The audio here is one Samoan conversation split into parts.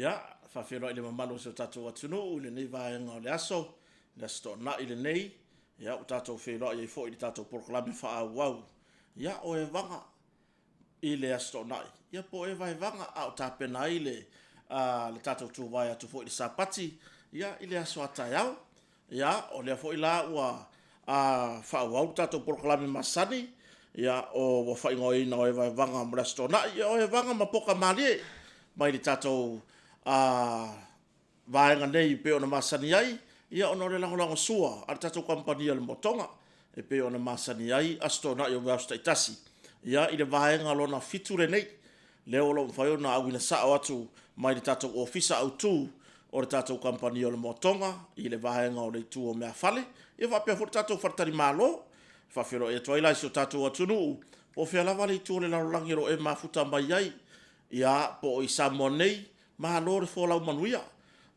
Ia, faafeiloai i le mamalu o si o tatou atunuu i lenei vaega o le aso, le Aso Toonai lenei, ia ua tatou feiloai ai foi i le tatou polokalame faaauau, ia o Evaga i le Aso Toonai, ia po o Evaevaga a o tapena ai le, le tatou tuvae atu foi i le Sapati, ia i le aso a taeao. Ia, o lea foi la ua faaauau le tatou polokalame masani, ia, o ua faaigoaina o Evaevaga mo le Aso Toonai, ia o Evaga ma Poka Malie mai le tatou vaega nei e pei ona masani ai, ia ona o le lagolagosua a le tatou kamupani o le Motoga e pei ona masani ai Aso Toonai o vaiaso taitasi. Ia, i le vaega lona 7 lenei, lea o lo o mafai ona auina sao atu mai le tatou ofisa autu o le tatou kamupani o le Motoga i le vaega o le itu o Meafale, ia faapea foi le tatou faletalimalo. E faafeiloai atu ai la i si o tatou atunuu, po o fea lava le itu o le lalolagi o lo o e mafuta mai ai, ia po o i Samoa nei, Malo le folau manuia.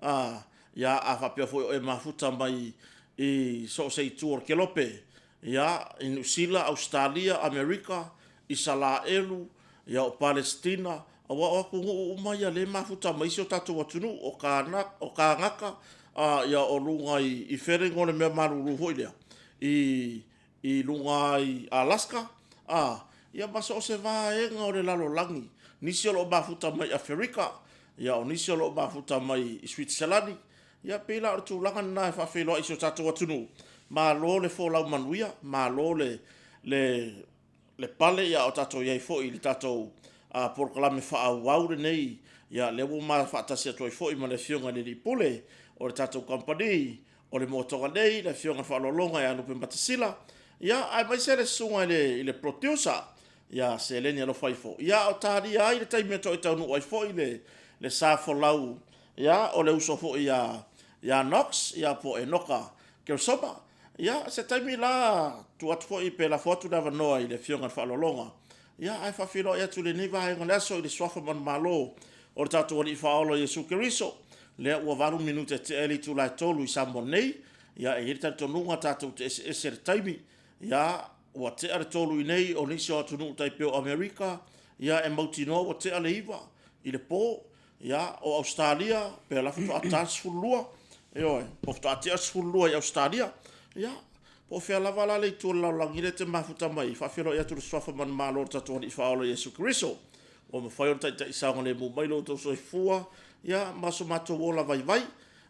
A, ia, a faapea foi o e mafuta mai i so o se itu o le kelope, ia, i Niu Sila, Ausetalia, Amerika, Isalaelu, ia o Palesitina, aua o atunuu uma ia lea e mafuta mai ai si o tatou atunuu, o o Kanaka, a, ia o luga i, i fea le igoa o le mea malulu foi lea? I, i luga i Alaska, a, ia ma so o se vaega o le lalolagi, nisi o lo o mafuta mai Aferika, ia o nisi o lo o mafuta mai i Suitiselani, ia pei la o le tulaga lena e faafeiloai i si o tatou atunuu, malo le folau manuia, malo le, le, le pale, a o tatou i ai foi i le tatou polokalame faaauau lenei, ia lea ua ma faatasi atu ai foi ma le Afioga i le Alii Pule o le tatou kamupani o le Motoga nei, le Afioga i le Faaaloaloga ia Lupematasila, ia, aemaise le susuga i le, i le Producer ia Seleni Alofaifo, ia a o talia ai le taimi e toe taunuu ai foi le, le sa folau, ia, o le uso foi ia, ia Knox, ia po o Enoka Keresoma. Ia, se taimi la, tuu atu foi pe lafo atu le avanoa i le Afioga i le Faaaloaloga, ia, ae faafeiloai atu i lenei vaega o le aso i le Suafa manumalo o le tatou Alii Faaola o Iesu Keriso, lea ua 8 minute tea ai le itula e 3 i Samoa nei. Ia, e i ai le talitonuga tatou te eseese i le taimi, ia, ua tea le 3 i inei, o nisi o atunuu tai pei o Amerika, ia, e mautinoa ua tea le 9 i le po, Ia, o Ausetalia, pe o la faatoa ta le 12, ioe, po faatoa tea le 12 i Ausetalia. Ia, po o fea lava la le itu o le lalolagi lea e te mafuta mai ai, faafeiloai atu i le Suafa manumalo o le tatou Alii Faaola Iesu Keriso, ua mafai ona taitai saogalemu mai lo outou soifua, ia, ma so matou ola vaivai.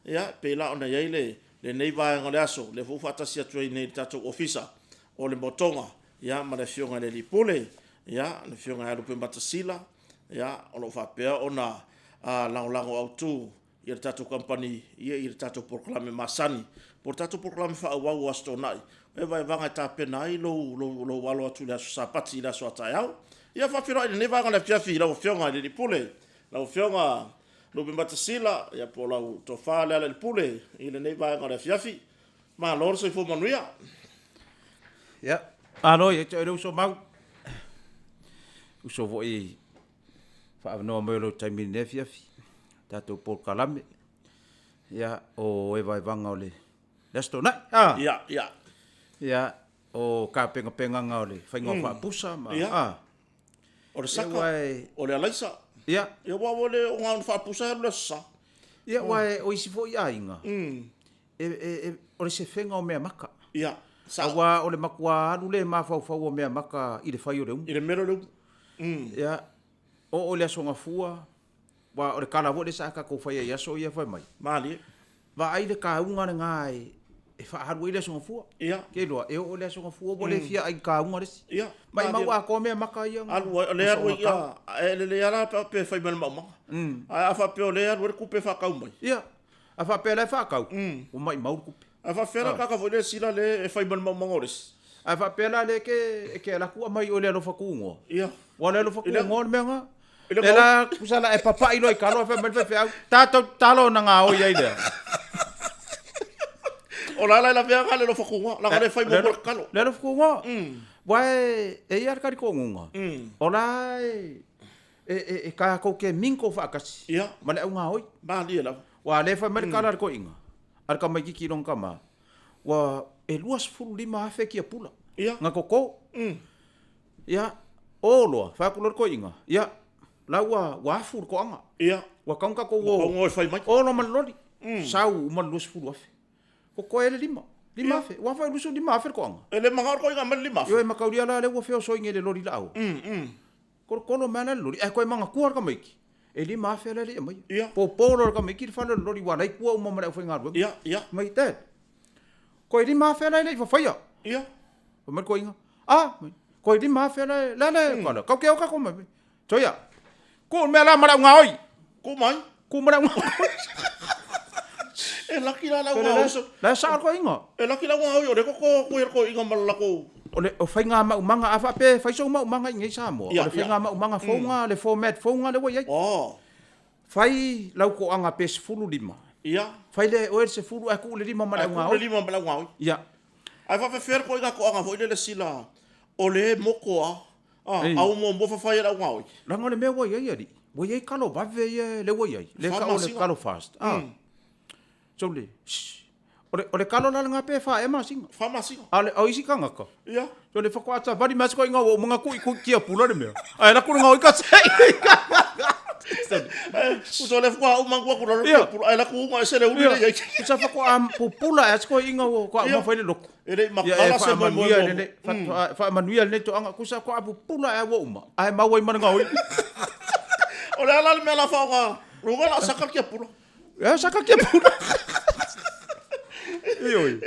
Ia, e pei la ona i ai lenei vaega o le aso, lea foi ua faatasi atu ai nei i le tatou Ofisa o le Motoga, ia, ma le Afioga i le Alii Pule, ia, le Afioga ia Lupematasila, ia, o lo o faapea ona lagolago autu i le tatou kamupani ia i le tatou polokalame masani po o le tatou polokalame faaauau o Aso Toonai, o vaevaga e tapena ai lou, lou, lou alo atu i le aso Sapati i le aso a taeao. Ia faafeiloai i lenei vaega o le afiafi i lau Afioga i le Alii Pule, lau Afioga Lupematasila, ia po o lau Tofa Lealailepule i lenei vaega o le afiafi. Malo le soifua manuia. Ia, malo ia te oe le uso Mau. Uso foi faaavanoa mai o lou taimi i lenei afiafi, tatou polokalame, ia, o evaevaga o le Aso Toonai. A? Ia, ia. Ia, o tapenapenaga o le faiga o faapusa ma, a? O le saka, o le alaisa. Ia. Ia, aua ua le o na faapusa e alu i le Aso Sa. Ia, aua o isi foi aiga, o le sefega o meamaka. Ia, sao. Aua o le matua alu le mafaufau o meamaka i le fai o le umu. I le mea lea o le umu. Ia, oo i le Aso Gafua, aua o le tala foi lea sa tatou faia i aso ia fai mai. Malie. Vaai le kauga lena e faaalu ai le Aso Gafua. Ia. Te iloa, e oo i le Aso Gafua ua le fia ai i kauga le isi. Ia. Maimau atoa meamaka ia. Alu ai, o lea alu ai, ia, e lelei lava la pe fai mai le maumaga. Ae a faapea o lea e alu ai le tupe e faatau mai. Ia. A faapea la e faatau, ua maimau le tupe. A faapefea la le tagata foi lea sila lea e fai ma le maumaga o le isi? A faapea la lea e te alu atu aumai i o i le alofa tunoa. Ia. Aua o le alofa tunoa le mea lena. Lea la tusa la e papai loa i talo ae fai mai le faifeau, tatou tatalo ona gaoi ai lea. O la la e lavea le alofa tunoa, leaga o lea e fai muamua le tatalo. Le alofa tunoa. Aua e i ai lava le talitonuga, o la e e tatou te mingle faatasi ia. ma le au gaoi. Malie lava. Aua o lea e fai mai le tala a le toeaina, a le tamaitiiti i lona tama, ua e 25,000 tiapula ia. na toto. Ia, o loa, fai atu loa le toeaina, ia, La ua ua afu le toaga. Ia. Ua tatau ona tatou o. Ua o e fai mai. O loa ma le loli. Sau uma le 20,000. Totoe ai le 5. 5,000. Ua fai 25,000 le toaga. E le manao le toeaina aumai le 5,000. Ioe mataulia la lea ua feosoini e le loli laa o. Tolotolo mai la le loli ae toe manatua le tamaiti e 5,000 la e le i aumaia. Ia. Popo loa le tamaiti le fale o le loli ua la e i tua uma ma le aufaigaluega. Ia, ia. Fai mai, Dad, toe 5,000 la e le i fafaia. Ia. Fai mai le toeaina, A, toe 5,000 la e, la la, mm. Kala, kau ke o kako mai. Toia, ku mea la ma le au gaoi. Ku mai. Ku ma le au gaoi. E laki la lau gaoi. La e sao le toeaina. E laki lau gaoi, o le koko ku e le toeaina ma le lakou. O le o faiga maumaga, a faapea e fai sou maumaga i inei Samoa, o le faiga maumaga fou na, le format fou na lea ua i ai. Oh. Fai lau toaga pe 15. Ia. Fai lea e oe le 10 ae tuu le 5 ma le au gaoi. Ae tuu le 5 ma le au gaoi. Ia. Ae faapefea le koiga toaga foi lele sila o le moko a, a, a ua muamua fafai e le au gaoi. Leaga o le mea ua i ai alii, ua i ai kalo vave ia lea ua i ai, lea e tau o le kalo fast. A. So le, shh, o le, o le kalo la lena pe fa ea masina. Fa masina. A o le, o isi tagata. Ia. So le faatoa savali mai sikoiga ua uma ona kui kui kia pula le mea. Ae alu atu le gaoi ka sei. Uso le faatoa uma atu atu lalo kia pula, ae alu atu uma ese le uli le i ai. Usa faatoa pupula ea sikoiga ua faatoa uma fai le lotu. E le i makala se moemoe muamua. Faamanuia lenei toaga, tusa faatoa pupula ea ua uma, ae maua ai ma le gaoi. O le a la le mea o le a faaaoga, lona uiga o le a saka le kia pula. E saka kia pula. Ioe.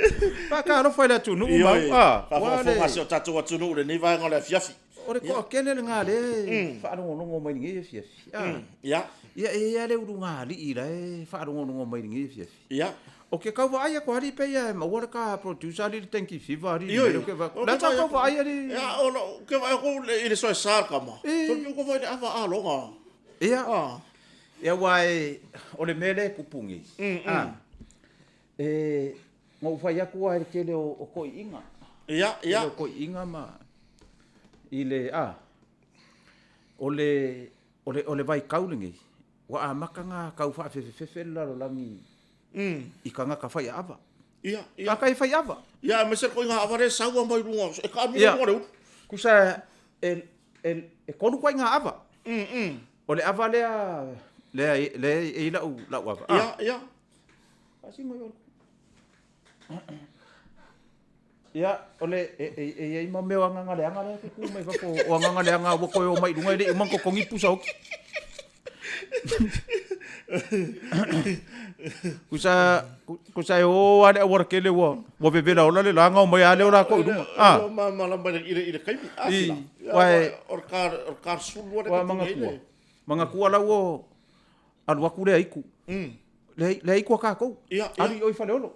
Faatalofa i le atunuu ma au. A, faafogafoga a si o tatou atunuu i lenei vaega o le afiafi. O le toatele lena lea e faalogologo mai i lenei afiafi. A. Ia. Ia e i ai lava le ulugalii la e faalogologo mai i lenei afiafi. Ia. Ou te tau vaai atu alii pei e maua le ta producer alii le dengue fever alii. Ioe. O le ta tau vaai alii. Ia, ou te vaai atu i le soesa le tama. I. Ou te vaai i le ava aloga. Ia. Ia aua e, o le mea lea e tupu nei, a, e, na ou fai atu lava i le tele o, o toeaiina. Ia, ia. Tele o toeaiina ma, i le, a, o le, o le, o le vaitau lenei, ua amata ona tau faafefefefe le lalolagi i tagata faiaava. Ia, ia. Tagata e faiava. Ia, aemaise le ituaiga ava lea e sau lava mai luga, e taamilo i luga o le ulu. Tusa e, e, e tolu ituaiga ava. O le ava lea, lea, lea e i lau, lau ava. Ia, ia. Faasino i o. Ia, o le, e, e, e i ai ma mea o agaga leaga lea e tutu mai fafo, o agaga leaga ua toe o mai i luga e le i uma ona totogi pusa oti. Kusa, kusa e o lava le aualatele ua, ua vevela ola le la na omai lava lea o latou i luga. Ah. Ua malamalama i le, i le taimi. Ah, I, sila. ua e, O le car, o le car sulu ua manatua, manatua la ua alu atu le aiku. Le, le aiku a kākou. Ia, ia. Alu i o i Faleolo.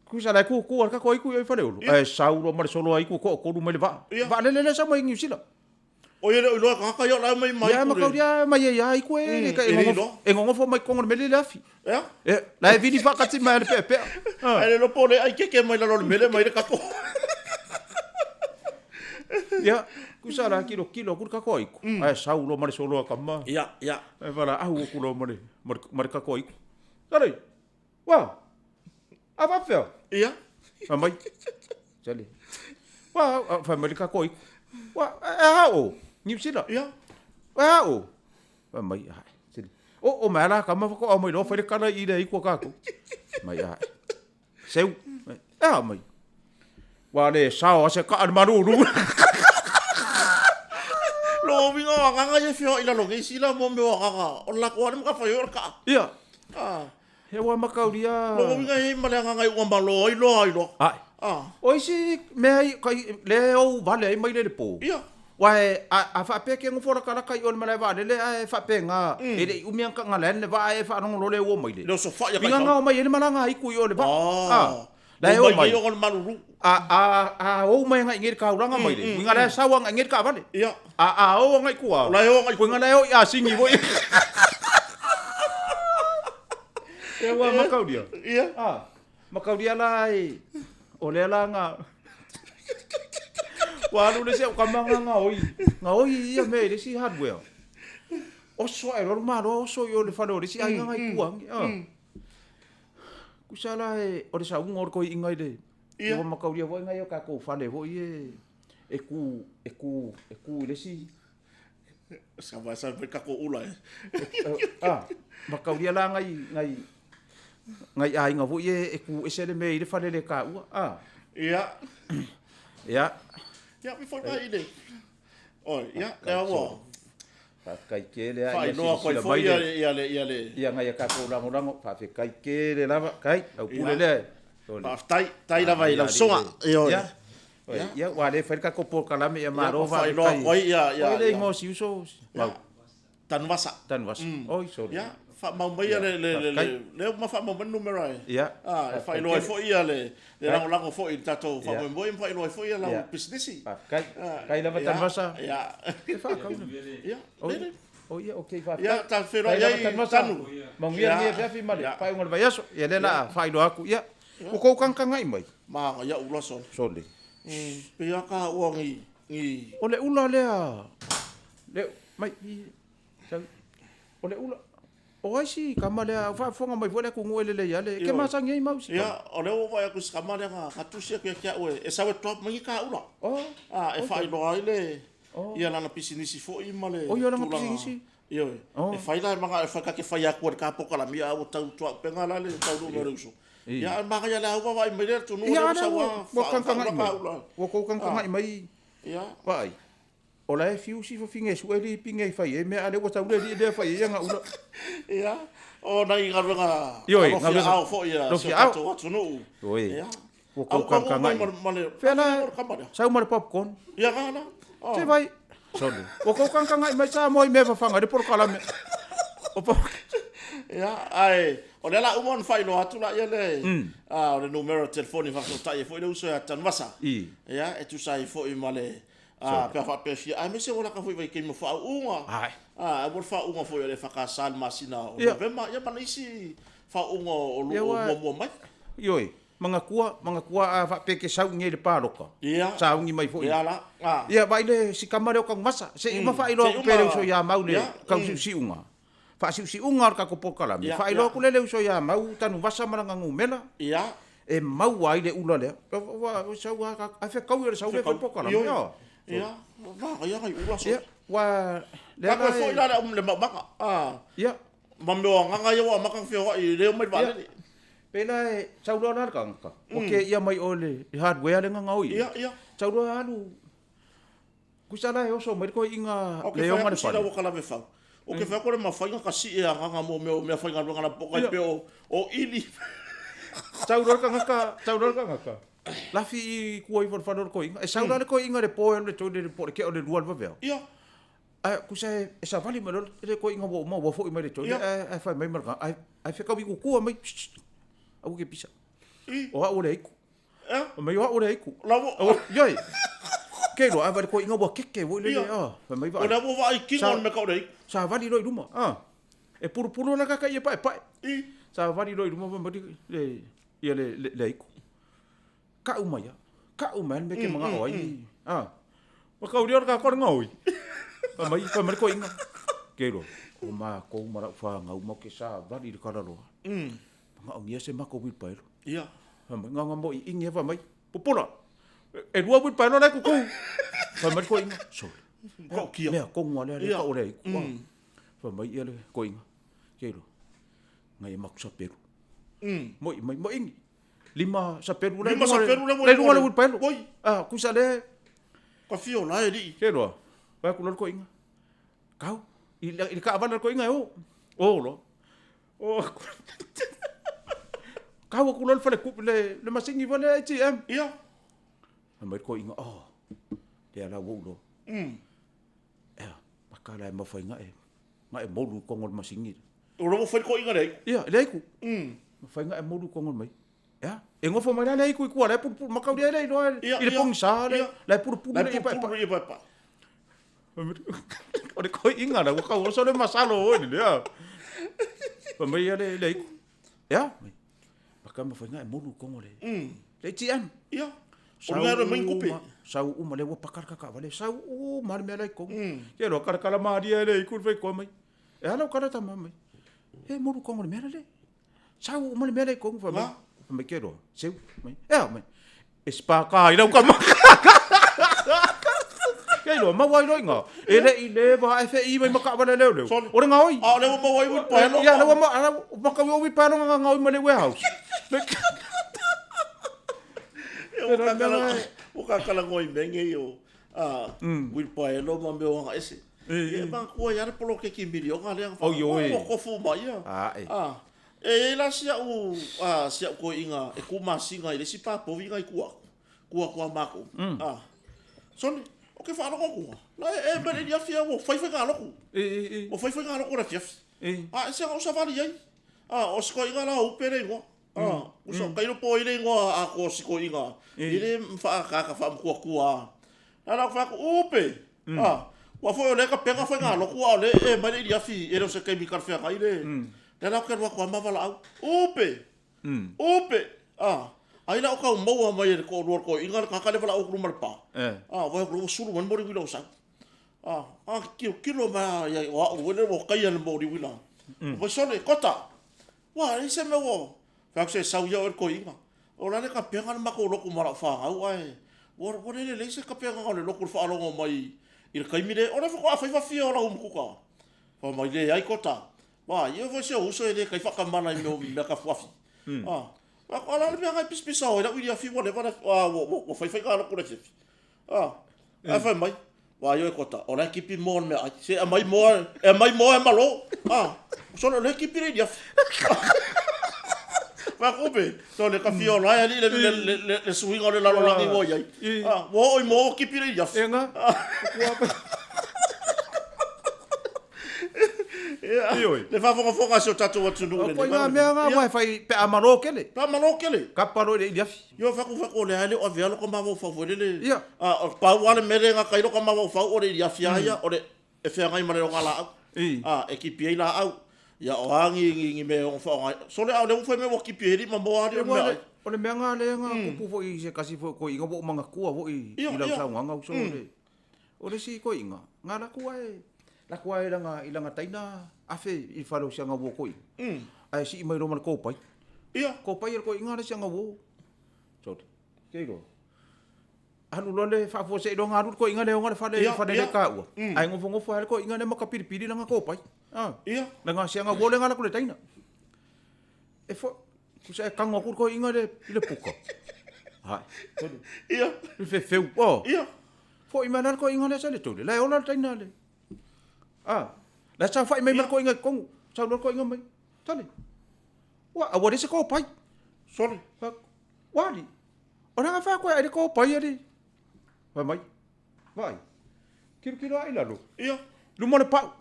Kusa la e kūkū a le kako aiku i o i Faleolo. Ae sau loa ma le solo aiku toatolu mai le vaa. Vaalele lea e sau mai Niu Sila. O ia le o iloa e tagata ia o la e mai mai Ia makauria mai ai a iku e le e nonofo e nonofo mai totonu o le mele le afi. Ea? E la e vili faakati mai a le peapea. Ae le iloa po o le ai keke mai lalo o le mele mai le kako. Ia, kusa la kilokilo atu le kako aiku. Ae sau loa ma le solo a kama. Ia, ia. Ae valaau atu loa ma le ma le kako aiku. Sale. Ua! A faapefea? Ia. Fai mai. Sale. Ua, fai mai le kako aiku. Ua, e a o? Niu Sila. Ia. E a o? Fai mai, ae. Sale. O, o mai ala kama whakaoa mai loa, whai le kala i le aiku a kākou. Mai, ae. Seu. E a mai. Ua le sao a se kaa le malulu. Lou uiga o agaga ia e feoai i lalo nei sila mo mea o agaga o le latou lava le matafaioi o le kaa. Ia. Ah. He ua makauria. Lou uiga e i ai ma le agaga i uga malo ai loa ai loa. Ae. Ah. O isi mea i kai le ou vale ai mai le le po. Ia. Ua e a, a faapea ke nofo lakalaka i o le malae vaalele ae faapena e le i umi ana taga le vaa ae faalogo loa le ua mai le. Le osofai a Uiga kaitau. na omai ai le malaga a iku i o le vaa. Ah. La e Ua o mai. mai ona o le malulu. A, a, a ou mai agai i nei le taulaga mai le, uiga la e sau agai i nei le taavale. Ia. A, a ou agai i tua, La e o agai i tua. uiga la e o i Asini foi. Ia ua makaulia. Ia. A, makaulia la e, o lea la na, ua alu le isi au tama na gaoi, gaoi ia mea i le isi hardware. Oso ae loa le malo, oso i o le fale o le isi aiga na i tua agi. A. Kusa la e, o le sauga o le toeaina i le, Ia. ua mataulia foi nai o tatou fale foi e, e ku, e ku, e ku i le isi, Sa vai sa vai kako ula e. Ah, makaulia la ngai ngai ngai aiga foi e e ku ese le mea i le fale le kaua. Ah. Ia. Ia. Ia mi foi mai ile. Oi, ia, lea ua. Faafetai tele lava ia Faailoa silasila foi mai ia le ia le ia le ia ngai a tatou lagolago. Faafetai tele lava, kai, lau pule Ia. lea. O le Faafetai, tai lava i manaia lau alii soga. le. Ioe. Ia. Oi, Ia. ia ua le fai le tatou polokalame ia Ia, malo ma faailoa faafetai. atu ai ia ia Oi le ia. igoa o si uso Ia. Mau. Tanuvasa. Tanuvasa. Oi sole. Ia, faamau mai ia Ia, le le le faafetai. le lea ma faamau mai le numera e. Ia, Ah, e faafetai faailoa ai tele. foi ia le le Kai. lagolago foi i le tatou Ia. faamoemoe ma faailoa ai foi ia lau Ia. pisinisi. Faafetai. Ah, Kai lava ia, Tanuvasa. Ia. E faakau le. Ia, Oi. le le. Oi, ia, okei, faafetai. Ia, ta feiloai Kai lava ai Tanuvasa. Tanu. Manuia Ia. lenei afiafi ma le Ia. faaiuga o le vaiaso. Ia lea o le a faailoa atu. Ia, ua tou tagatagai mai. Ma ia ula sole. Sole. Pei lava ka ua ni ni O le ula lea, le, mai, i, sau, o le ula, o ai si kama lea, faafofoga mai foi le atunuu e lelei lava le, e te masani ai mau si kama. Ia, o lea ua ou vaai atu i si kama lea na tusi atu ia te au e sau e drop mai ni kāula. Oh, A, e okay. faailoa ai le, Oh. ia lana pisinisi foi ma le Oh, ia lana tulaga. pisinisi. Ioe. Oh. E fai la e manao e fai ka te fai atu e le ka polokalame a ua tau tuaupega la le taunuu mai o le uso. I. Ia, ae manaia le au vaavaai mai lea atunuu Ia, lea ua lea sau ua, a ua faa- kagakai faaula mai. kāula. Ua kou kagakai mai. Ia. Vaai. O la e fiu si fafine e sue le pine e fai ai mea, a o lea ua tau le alii lea e fai ai ana ula. Ia, o nai galuega Ioe, alofi galuega aao foi a si alofi o aao. tatou atunuu. Ioe. Ia. Ua Au kou ka oo mai kagakai. ma le, ma le, Fea la, o le kama lea. sau ma le popcorn. Ia, ga la. Oh. Se vai. Sole. Ua kou kagakai mai Samoa i mea fafaga i le polokalame. O po- Ia, ae, o lea la uma ona faailoa atu la ia le, a, o le numera o telefoni e faafesootai ai foi le uso ia Tanuvasa. I. Ia, e tusa ai foi ma le, a, pe a faapea e fia, aemaise ua laka foi i vaitaimi o faauuga. Ae. A, ae ua le faauuga foi o le EFKS i le masina o Ia. Novema, ia ma nisi faauuga o Ia, o ua- muamua mai. Ioe, manatua, manatua a faapea ke sauni ai i le paloka. Ia. Sauni mai foi. Ia la. A. Ia, vaai le si kama lea o Tanuvasa. Se i uma faailoa Se i atu pea le uma- uso ia Mau le Ia, tausiusiuga. Faasiusiuga o le tatou polokalame. Ia, Faailoa ia. atu lea le uso ia Mau, Tanuvasa ma lana numera. Ia. E maua ai le ula lea. Ua sau lava, ae fekaui o le sau lea fai polokalame. Ioe. Ia, manaia nai ula sole. Ia, ua lea la e foi la le maumaga. Ah. Ia. Ma mea o agaga ia ua amata ona feoai e le omai i le vaalele. Ia. Pe la e sau loa la le tagata, ua keia mai oe le hardware lea na gaoi. Ia, ia. Sau loa alu Kusa la e oso mai le toeaiina Ou te le fai ona le atu sila fale. ua kalave fau. Ou te fai atu le mafai na ka sii e agaga mo mea o mea faigaluega la poka i pea o o ili. Sau loa le tagata, sau loa le tagata. Lafi i tua ifo i le fale o le toeaina. E sau la le toeaina i le po e alu i le toilet po o le kea o le lua i le vaveao. Ia. Ae kusa e e savali mai loa le toeaina ua uma ua foi mai le toilet ae ae fai mai ma le tagata ae ae fekaui kutua mai. Aua ke pisa. O au o le aiku. Eh? Mai o au le aiku. Lavo. Ioi. Ke loa ava le koiga ua keke voi le ah. Fai mai O lea ua vaai kino le mea kau le aiku. Savali loa i luma. Ah. E pulupulu la kaka ia pae pae. I. Savali loa i luma fai mai le ia le le aiku. Kau mai ia. Kau mai le mea ke mangao ai. Ah. Ma kau ria ka kore ngaoi. Fai mai fai mai le koiga. Ke loa. O makou ma lau whāngau mau ke savali le kalaloa. Mangaongia se mako wheelbarrow. Ia. Fai mai, nganga mo i ingi e fai mai, popola, e lua wheelbarrow la e kuku. Fai mai le koinga, sole. Kau kia. Mea konga lea le Ia. kau lea i kua. Fai mai ia le koinga, ke lo, ngai e maku sapelu. Mo i mai, mo ingi. Lima sapelu la i Lima lunga le- sapelu la la i lunga le wheelbarrow. Oi. Ah, kusa le, Ka fio la e lii. ke loa, fai atu loa le koinga, kau, i le, i le kaavale a le koinga e o, o loa. O Kau aku loa le faletupe le le masini foi lea ATM. Ia. Fai mai le toeaina, oh, lea la ua ou iloa. Ea, paka la e mafai ga'e, ga'e molu i totonu o le masini lea. O lea ua fai le toeaina le aiku. Ia, le aiku. Mafai ga'e molu i totonu o le mai. Ea, e nofo mai la le aiku i tua, la e pulupulu, mataulia ai le iloa Ia, i le ia, pogisa le, ia. la e pulupulu La le e ia paepae. pulupulu le paepae. O le koiinga la, ua kau oso le masalo oi le lea. Fai mai ia le, le aiku. Ea, mai. Paka mafai nga e molu kongo le. Le ATM. Ia. O le mea mai kupe. Sau uma le ua paka le kakaavale. Sau uma le mea la i kongo. Ke loa kalakala malie le aiku le fai koa mai. E ala o kala tama mai. E molu kongo le mea la le. Sau uma le mea la i kongo fai mai. Fai mai ke loa. Seu. Mai. Ea mai. E spaka ai lau kama. Ke iloa, maua ai loa i ina. E le i leva ae feii mai ma taavale a leoleo. O le gaoi. A o lea ua maua ai uilipaelo. Ia, lea ua maua, matau i o uilipaelo na gaoi mai le warehouse. Ua kakalagoa i mea nei o uilipaelo ma mea o aga ese. Ia e manatua ai lava le poloketi miliona lea na ua tofu uma ia. E i ai la si au si au toeaina e tu masina i le isi pa povi na i tua atu, tua atu a matou. Sole, ou te faalogo atu la e e mai le afi ua fai faigalotu. Ua fai faigalotu i le afiafi. A e se na ou savali ai. O si toeaina la o Upe le igoa. Uso, tailo po o ai le igoa atoa o si toeaina. E le faaataata faamatuatua. A la ou fai atu, Upe! Aua foi o lea e tapena faigalotu a o lea e aumai le iliafi e le o se taimi talafeagai le. Lea la ou te alu atu lava ma valaau, Upe! Upe! Ai la o tau maua mai e le toalua o le toeaina le tagata lea e valaau atu i luma o le pa. Vaai atu loa ua sulu mai le moli uila o sau. A tilotilo mai lava o au foi lea ua taia le moli uila. Fai mai, Sole, Kota! Ua leai se mea ua fai atu se sau ia oe le toeaina. O la le tapena le matou lotu ma lau fanau ae ua le lelei se tapenaga o le lotu i le faalogo mai i le taimi lea. O lea faatoa fai fafia o lau umukuka. Fai mai leai Kota. Ua ia foi si ou uso e le tai faatamala i mea o mea tafuafi. Ah, a la le mea na e pisapisao ai lau iliafi ua leva ua fai faiga lotu le afiafi. Ah, ae fai mai, vaai oe Kota, o la e tipi moa o le meaai. Se aumai moa, e aumai moa e malo. Ah, sole o lea e tipi le iliafi. Fai atu pe, sole ka fia ola e alii le, le, le, le, le suiga o le lalolagi ua i ai. Ah, ua oo i moa ua tipi le iliafi. E nga. Ioe. Le faafogafoga a si o tatou atunuu i lenei. Poi ngā mea ngā wai whai pe a malo kele. Pe a malo kele. Kapa loa i le iliafi. Ioe, fai atu, fai atu, o lea e le o avea lota mafaufau foi lele. Ia. A, pau lava le mea lea e gata ai lota mafaufau o le iliafi lava ia, o le, e feagai ma le ogalaau. I. A, e tipi ai laau. Ia, o a ni, ni, ni mea e ono faaaoga ai. Sole, a o lea ua fai mai ua tipi ai lima moa alii o le meaai. O le mea nga lea na tupu foi i se tasi foi o toeaiina ua ou manatua foi i lau saunoaga uso le, o le isi toeaiina, na alu atu ae, alu atu ae i lana taina afe i le fale o si ana uo toeaina. Ae sii mai loa ma le kopai. Ia. Kopai e le toeaina le si ana uo. Sorry. Ke iloa. Alu loa le faafuasei loa na alu le toeaina lea ona le fale, fale le taua. Ae nofonofo lava le toeaina lea ma tapilipili lana kopai. Ia. Lana si ana uo lea na alu atu i le taina. E fo, tusa e tago atu le toeaina i le puka. Hai. Ia. Le fefeu. Oh. Ia. Foi mai la le toeaina lea sa le tole. La e ola le taina le. Ah. La saofai mai ma le toeaina i totonu. Sau loa le toeaina mai. Tali. Ua, a ua leai se kopai. Sole. Ua alii. O le aga fai atu e ai le kopai alii. Fai mai. Vaai. Tilotilo ae i lalo. Ia. Luma o le pau.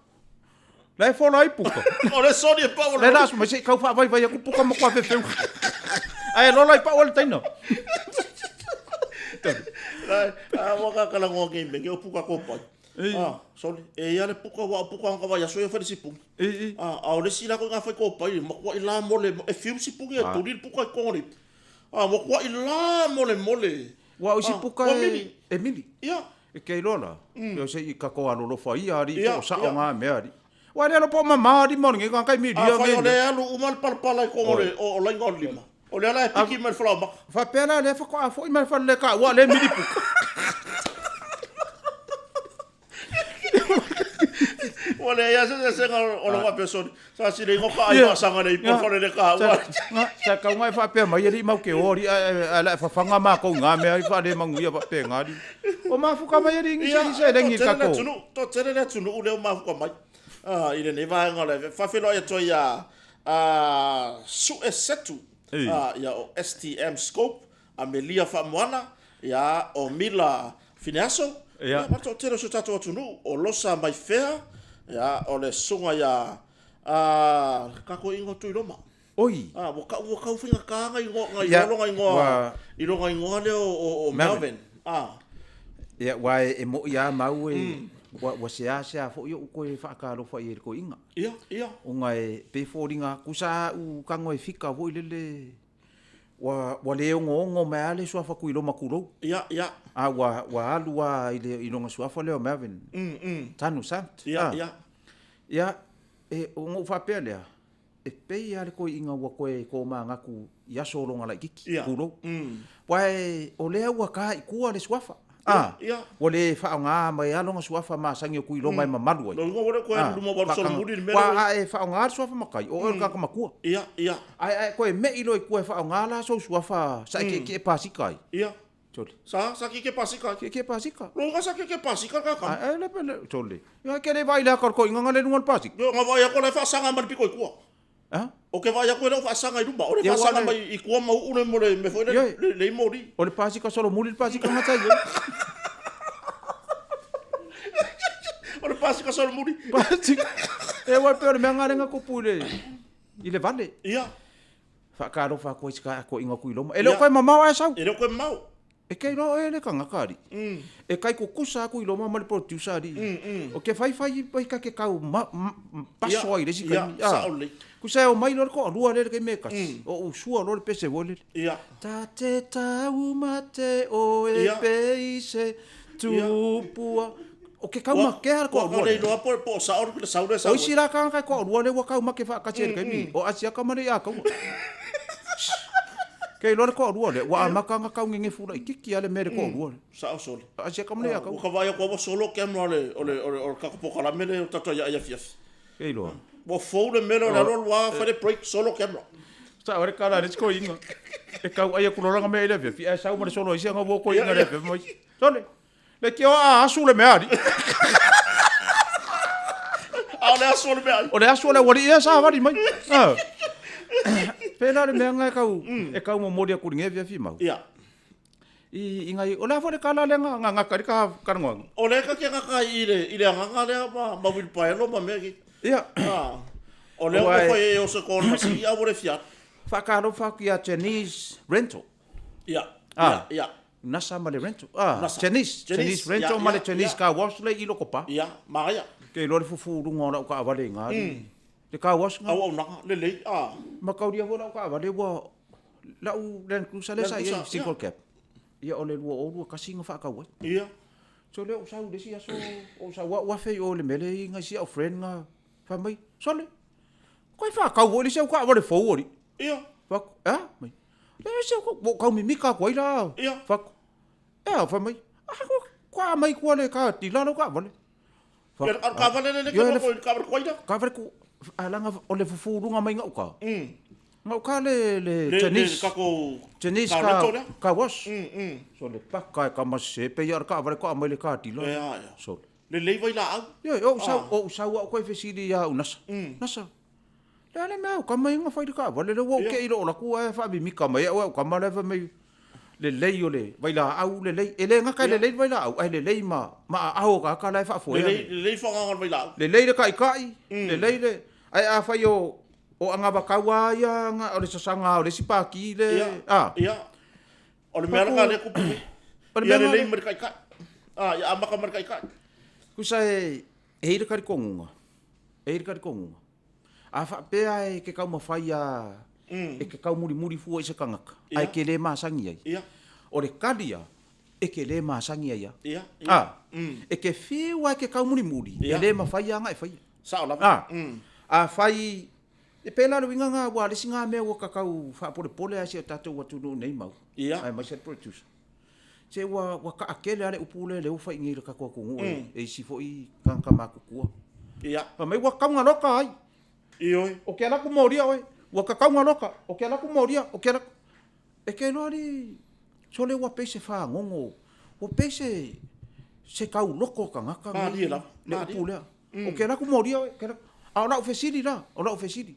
La e fola ai puka. O le soli e pau o le. Le la mai se i kau faavaivai aku puka ma kua fefeu. Ae lola i pau o le taina. A ua kakalagoa nei me o puka kopai. Ah, sole. E ia le puka ua o puka ka vai aso ia fai le sipuni. Ah, a o le isi la koe nga fai kopai, makuai la mole, e fiu sipuni e tuli le puka i kongo le. Ah, makuai la mole mole. Ua o isi puka e, e mili. Ia. E ke iloa la. Ia se i kako alolofa ia alii po o sao nga mea alii. Ua le alo po o mama alii ma o lenei tagata i milia Afai o lea e alu uma le palapala i kogo o laina o le lima. O lea la e piki mai le falaomaka. Faapea la lea faatoa foi mai le fale le taua lea e mili puka. Ua leai lava se eseesega o le faapea soli. Sa sili ai ka ai faasaga nei po fale le taua. Sa tau ngai faapea mai alii mau ke o alii ae la e fafaga matou i ngā mea i faale manuia faapena alii. O mafuka mai alii nisi nisi e lengi kako. Toatele le atunuu lea o mafuka mai i lenei vaega o le faafeiloai atu ai ia Sue Setu ia o STM Scope, Amelia Faamoana, ia o Mila Fineaso, ia ma le toatele o si o tatou atunuu, o Losa Maifea, ia o le susuga ia kako igoa Tuiloma. Oi. Ah, ua kau ua kau faigata na igoa na igoa lona igoa i lona igoa lea o Melvin. Ah. Ia, aua e mo'i lava mau e, ua seasea foi o'u koe faatalofa i ai i le toeaina. Ia, ia. Ona e pei e foliga atu sa a'u tago e fika foi lele, ua, ua le ogoogo mai lava le suafa Tuiloma tulou. Ia, ia. A ua, ua alu lava i le, i lona suafa lea o Melvin. Tanu Sant. Ia, ia. Ia, e, ona ou faapea lea, e pei lava le toeaina ua toe tomanatu i aso o lona laitiiti, tulou. Aua o lea ua ta i tua le suafa. A, ua le faaaoga mai lava lona suafa masani o Tuiloma e mamalu ai. Lona uiga ua le toe alu i luma ua alu solomuli le mea lea. Aua a e faaaoga le suafa matai, o oe o le tagata matua. Ae a e toe me'i loa i tua e faaaoga la sou suafa sa e tietie pasika ai. Sole. Sa, sa tietie pasika ai. Tietie pasika. Lona uiga sa tietie pasika le tagata. Ae le, le, sole. Ia e te le vaai i le ata o le toeaina na le i luga o le pasika. Ioe, na vaai atu o la e faasaga mai le pito i tua. A? Ou te vaai atu e le o faasaga i luma, o le faasaga mai i tua ma uu le mo le mea foi lele, le moli. O le pasika solomuli le pasika na sa i ai. O le pasika solomuli. Pasika. E ua pei o le mea lena lea na tupu i le, i le vale. Ia. Faatalofa atu ai i si toeaina o Tuiloma. E le o toe mamao ae sau. E le o toe mamao. E te iloa oe le tagata alii. E tai tutusa a Tuiloma ma le producer alii. O ke faifai pai ka ke kau paso ai i le isi taimi. Sao lelei. Tusa e omai loa le toalua lea i le taimi e tasi, o usua loa le pese foi lele. Ta te taumate oe pe i se tupua. O ke kaumakea le toalua lea. Ua le iloa po o sao le sau lea e sau ai. O isi la tagata e toalua lea ua taumate faatasi ai i le taimi, o Asiata ma Leiataua. Ke iloa le toalua lea, ua amata ona tau nenefu laitiiti lava le mea i le toalua lea. Sao sole. Asiata ma Leiataua. Ua ka vaai atu lava ua solo camera o le, o le, o le tatou polokalame lea o tatou iai afiafi. Ke iloa. Ua fou le mea lea o le alu alu lava fai le break, solo camera. Sao ai le tala a le isi toeaina, e tau ai atu loa lana mea i le afiafi, ae sau ma le solo a isi ana uo toeaina i le afiafi ma isi. Sole! Leitioa a asu le meaai. A o le asu o le meaai. O le asu o le aualii ea sa vali mai. Ah. Pēlā le mea nga e kau, e kau momoli aku i lenei afiafi mau. Ia. I, i ngai, o le a foi le tala lea nga, nga gata i le ka, kalagoaga? O lea ka te gata i le, i le agaga lea ma, ma uilipaelo ma mea nei. Ia. Ah. O lea ua fai e o se kona masini a ua le fia. Faatalofa atu ia Janice Rental. Ia. Ah. Ia, ia. Nasa ma le rental. Ah, Nasa. Chinese. Chinese rental ma le Chinese car wash le i loko pa. Ia, manaia. Ke iloa le fufu luga o lau kaavale i ngā. Le car wash ngā. Auaunaga, lelei, ah. Mataulia foi lau kaavale ua lau Land Cruiser lea sa i ai, single cab. Ia o le 2021 na faatau ai. Ia. So lea ou sau i le isi aso, ou sau au afe i o i le mea lea e i nai si au friend nga, fai mai, sole, koe faatau foi le isi au kaavale fou alii. Ia. Fai atu, e a? Mai, Le isi au ua ou taumimika atu ai la. Ia. Fai atu, e a? Fai mai, a, kua aumai tua le ka tila lau kaavale. Fai atu, a, kaavale le le ke kaavale kuai la? Kaavale ku, a langa o le fufu luga mai gauta. Gauta le le Chinese. Chinese ka ka wash. So le paka e kama se pe ia le kaavale ko aumai le ka tila. Ea, ea. So Lelei vailaau. Ioe, o ou sau, o ou sau au koe fesili ia au nasa. Nasa, le a le mea au kama ia na fai le kaavale lea ua ou kei loo laku ae faamimika mai au e au kama la e fai mai lelei o le vailaau lelei. E le gata e lelei le vailaau ae lelei ma ma aao o tagata la e faafoea. Lelei, lelei faagaga o le vailaau. Lelei le taitai, lelei le, ae afai o o anavatau a ia o le sasaga o le isi pati le, a. Ia, O le mea lena lea e tupu nei. O le mea Ia lelei ma le taitai. Ah, ia amata ma le taitai. Tusa e e i le talitonuga, e i le talitonuga. A faapea e te taumafai a e te taumulimuli fua i se tagata, ae e te le masani ai. Ia. O le tali a, e te le masani ai a. Ia. A, e te fiu a e te taumulimuli, e le mafai a ona e faia. Sao lava. A, afai E pēlā le uiga ngā, ua le isi ngā mea ua kakau faapolepole ai si o tatou atunuu nei mau, Ia. aemaise le producer. Se ua, ua taatele lava le upu lea lea ua fai i nei i le tatou atunuu e, e isi foi tagata matutua. Ia. Fai mai ua tauga loka ai. Ioe. O ke ala aku molia oe. Ua kakauga loka. O ke ala aku molia. O ke ala aku. E ke iloa alii, sole ua pei se fagogo, ua pei se, se tauloko o tagata nei, le upu lea. O ke ala aku molia oe, ke ala, a o lau fesili la, o lau fesili,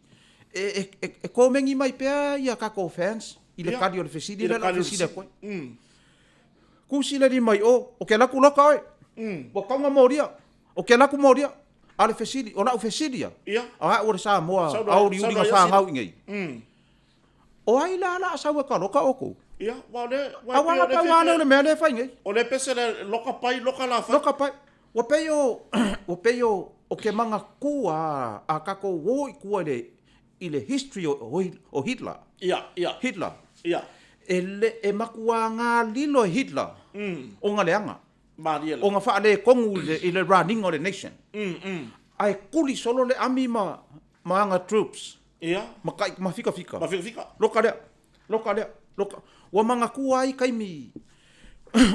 e, e, e, e komeni mai pea ia kakou fans i le kali o le fesili lea lau fesili atu ai. Kusi le lima i o, o ke ala aku loka oe, ua tauga molia, o ke ala aku molia, a o le fesili, o lau fesili ia, o au o le Samoa aoliuli na fanau i nei. O ai la la sau e ka loka oukou? Ia, aua o lea, aua na pau lava lea o le mea lea e fai nei. O le pese lea, loka pai, loka la fai. Loka pai. Ua pei o, ua pei o, o ke mangatū a, a kakou o i tua i le, i le history o, o Hitler. Ia, ia. Hitler. Ia. E le, e makuā ngā lilo e Hitler ona leaga. Malie la. Ona faaletonu i le, i le running o le nation. Ae kuli solo le ami ma, ma ana troops. Ia. Ma kai, ma fikafika. Ma fikafika. Loka lea, loka lea, loka. Ua mangatua ai taimi.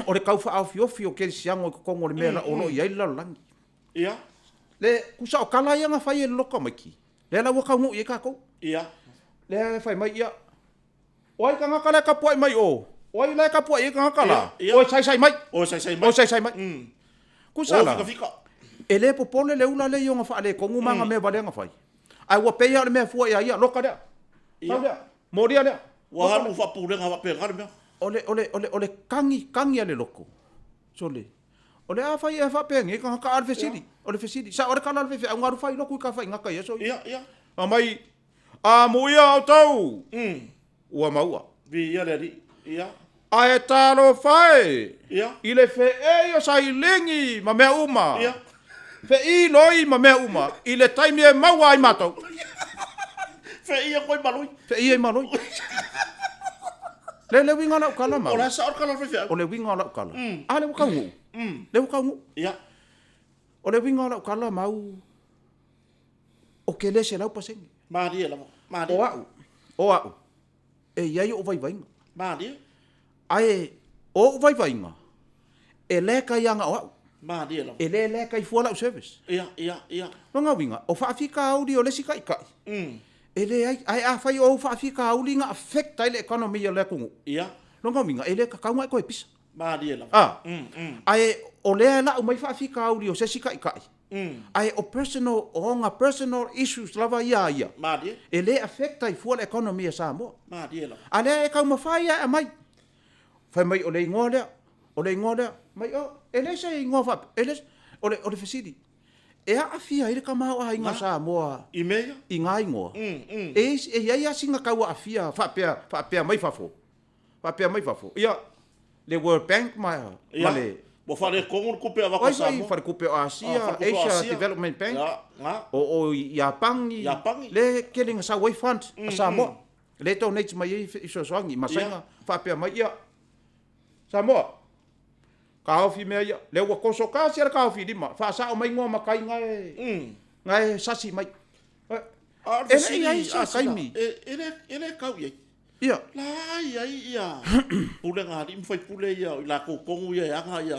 O le tau faaofiofi o kerisiano i totonu o le mea o lo o i ai le lalolagi. Ia. Le tusa o tala ia na fai e le loto tamaiti, lea la ua taunuu i ai tatou. Ia. Lea e fai mai, ia, o ai tagata la e tapuai mai o? O ai la e tapuai i ai tagata la? Ia. O e saisai mai. O e saisai mai. O e saisai mai. Tusa O la, fikafika. e le popole le ula lea i ona faaletonu ma ana mea valea na fai. Ae ua pei lava o le mea fua ia ia, loka lea. Ia. Sau lea. Molia lea. Ua alu faapulega faapena le mea. O le, o le, o le, o le kagi, kagi a le loto. Sole. O le a fai ea faapenei tagata a o le fesili. O le fesili. Sao le tala a le faifeau na alu fai lotu i tafaigata i aso ia. Ia, ia. Aumai, Amuia outou! Ua maua. Viia le Alii. Ia. Ae talofa e! Ia. I le feei o sailini ma mea uma. Ia. Fe'i loi ma mea uma i le taimi e maua ai matou. Fe'i ai koe maloi. Fe'i ai maloi. Le le uiga o lau tala mau. O la e sao le tala a le faifeau. O le uiga o lau tala. A lea ua taunuu. Lea ua taunuu. Ia. O le uiga o lau tala mau, ou te le 100%. Malie lava. Malie. O au, o au, e i ai ou vaivaiga. Malie. Ae o ou vaivaiga, e leka ia na o au. Malie lava. E le leka i fua lau service. Ia, ia, ia. Lona uiga, o faafitauli o le isi taitai, e leai, ae afai o ou faafitauli na affect ai le economy o le atunuu, Ia. lona uiga, e le tatau ona e toe pisa. Malie lava. A, ae o lea e lau mai faafitauli o se isi taitai, Ae o personal, o ona personal issues lava ia a ia. Malie. E le affect ai fua le economy a Samoa. Malie lava. A lea e taumafai lava e aumai. Fai mai o le igoa lea, o le igoa lea. Mai o, e leai se igoa faapea, e leai se, o le, o le fesili, e aafia ai le tamaoaiga o Samoa I mea ia? i ngā igoa? E, e i ai lava sina tau aafia faapea, faapea mai fafo? Faapea mai fafo, ia, le World Bank ma, ma le... Ua faaletonu le tupe avatu a Samoa. Ai Faletupe o Asia, Asia Development Bank, o o Iapani, Iapani. le tele na sau ai fund a Samoa. Le donate mai ai fesoasoani ma Saina faapea mai, ia, Samoa, taofi mea ia, lea ua toso tasi lava le taofi lima, faasao mai igoa matai na e, na e sasi mai. E le i ai se taimi. E le kau i ai. Ia. La i ai ia pulega a alii ma faipule ia o i latou tonu ia e aga ia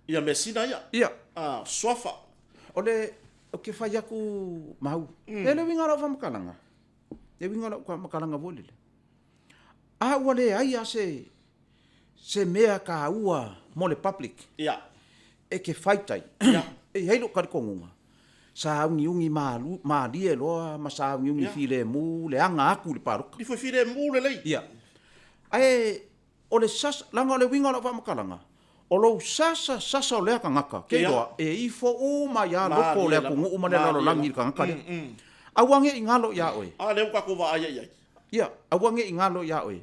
ia measina ia. Ia. A, suafa. O le, ou te fai atu mau. E le uiga o lau faamatalaga. Le uiga o lau faamatalaga foi lele. A ua leai lava se, se mea taua mo le public. Ia. E te fight ai. Ia. E i ai lou talitonuga, sauniuni malu, malie loa ma sauniuni filemu le aga atu i le palota. Ifo filemu lelei. Ia. Ae o le sasa, leaga o le uiga o lau faamatalaga, o lou sasa sasa o lea tagata, ke iloa, e ifo uma ia loko o le atunuu ma le lalolagi i le tagata lea. Aua ne i galo ia oe. A lea ua tatou vaai ai i ai. Ia, aua ne i galo ia oe.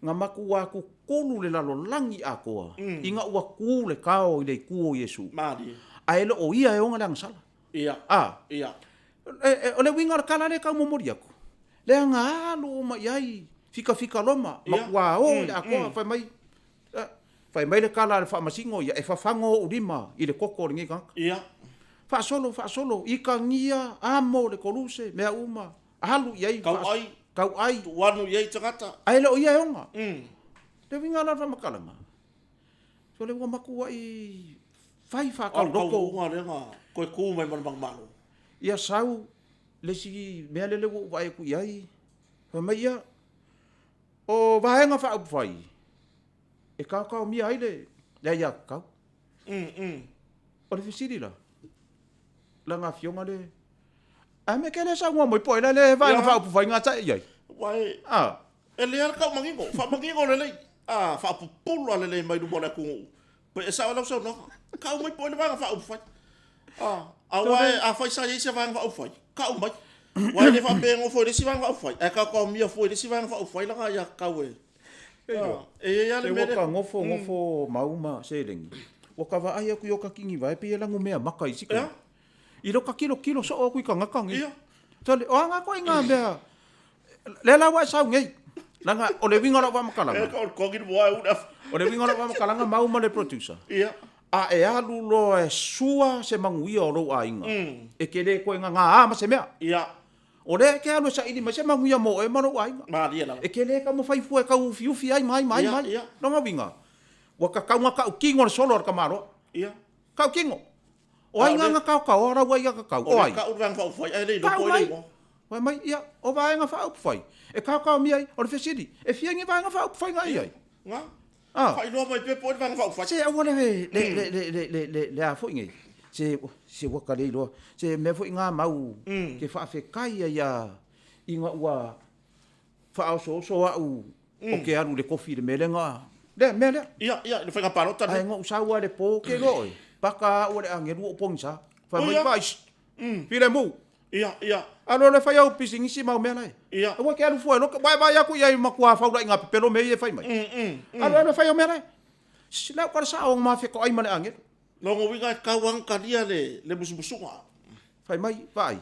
Na matua tutulu le lalolagi atoa ina ua tu le kao i le itu o Iesu. Malie. Ae le o ia e ona le agasala. Ia. A. Ia. O le uiga o le tala lea e tau momoli atu, leaga alu uma i ai fikafika loma, matua o i le atoa, fai mai, fai mai le tala a le faamasino ia, e fafago ou lima i le toto o lenei tagata. Ia. Faasolo, faasolo, ikagia, amo le koluse, mea uma. Alu i ai. Tauai. Tauai. Tuuanu i ai tagata. Ae le o ia e ona. Le uiga la o le faamatalaga, so le ua matuai fai faatauloko. O le taunuuga lea na toe tu mai ma le manumalo. Ia sau le isi mea lele ua ou vaai atu i ai, fai mai ia, o Vaega Faaupufai e taotaomia ai le aiatatau. O le fesili la, lana afioga le Ae me ke le saunoa mai po ai la le vaega faaupufai ga tae i ai. Ua e, e lea le tau manino, faamanino lelei, a, faapupula lelei mai luma o le atunuu. Pe e sao ai lau saunoaga, kau mai po ai le vaega faaupufai. A, aua e, afai sa i ai se vaega faaupufai, kau mai. Ua e le faapea e nofo i le isi vaega faaupufai, ae taotaomia fua i le isi vaega faaupufai lana ia kau e. E i ai lava le mea lea. Ua ka nofo nofo mau ma seleni, ua ka vaai atu i o ka kiniva e pei e lanu mea maka i si ka. I lo ka kilokilo soo aku i tagata nei. Ia. Tole, o a ngā koe ngā mea, lea la ua e sau nei. Leaga, o le uiga o lau faamatalaga. E ka o le kogi le moa e una. O le uiga o lau faamatalaga, mau ma le producer. Ia. A e alu loa e sua se manuia o lou aiga, e te le toe gagā ma se mea. Ia. O lea e te alu e saili mai se manuia mo oe ma lou aiga. Malie lava. E te le taumafai fua e tau ufiufi ai ma ai ma ai ma ai. Ia, ia. Lona uiga, Ua kakau ga kau tino le solo a le tamaloa. Ia. Kau tino. O ai ga kaokaoa lau ai kakau? O ai? O lea kau le Vaega Faaupufai ae le iloa po o ai le igoa. Fai mai, ia, o Vaega Faaupufai e kaokaomia ai, o le fesili, e fia ni Vaega Faaupufai ga i ai? Ga. Faailoa mai pea po o ai le Vaega Faaupufai. Se aua le, le, le, le, le, le, le, le a foi nei, se, se ua ka le iloa, se mea foi ga mau ke faafetai ai a, ina ua faaosooso au o ke alu i le kofi i le mea lea na, lea mea lea. Ia, ia, i le faiga palota lea. Ae na ou sau lava i le po, ke iloa oe, paka au e le agelu ou pogisa. Fai mai, vaai, filemu. Ia, ia. Alu alu e fai au pisinisi ma au mea la e. Ia. Aua e te alu fua e loke, aua e vaai atu i ai matua faulaiga pepelo mea ia e fai mai. Alu alu e fai au mea la e. Le au tala sao ma fetoai ma le agelu. Lona uiga e tau lava ona talia le musumusuga. Fai mai, vaai,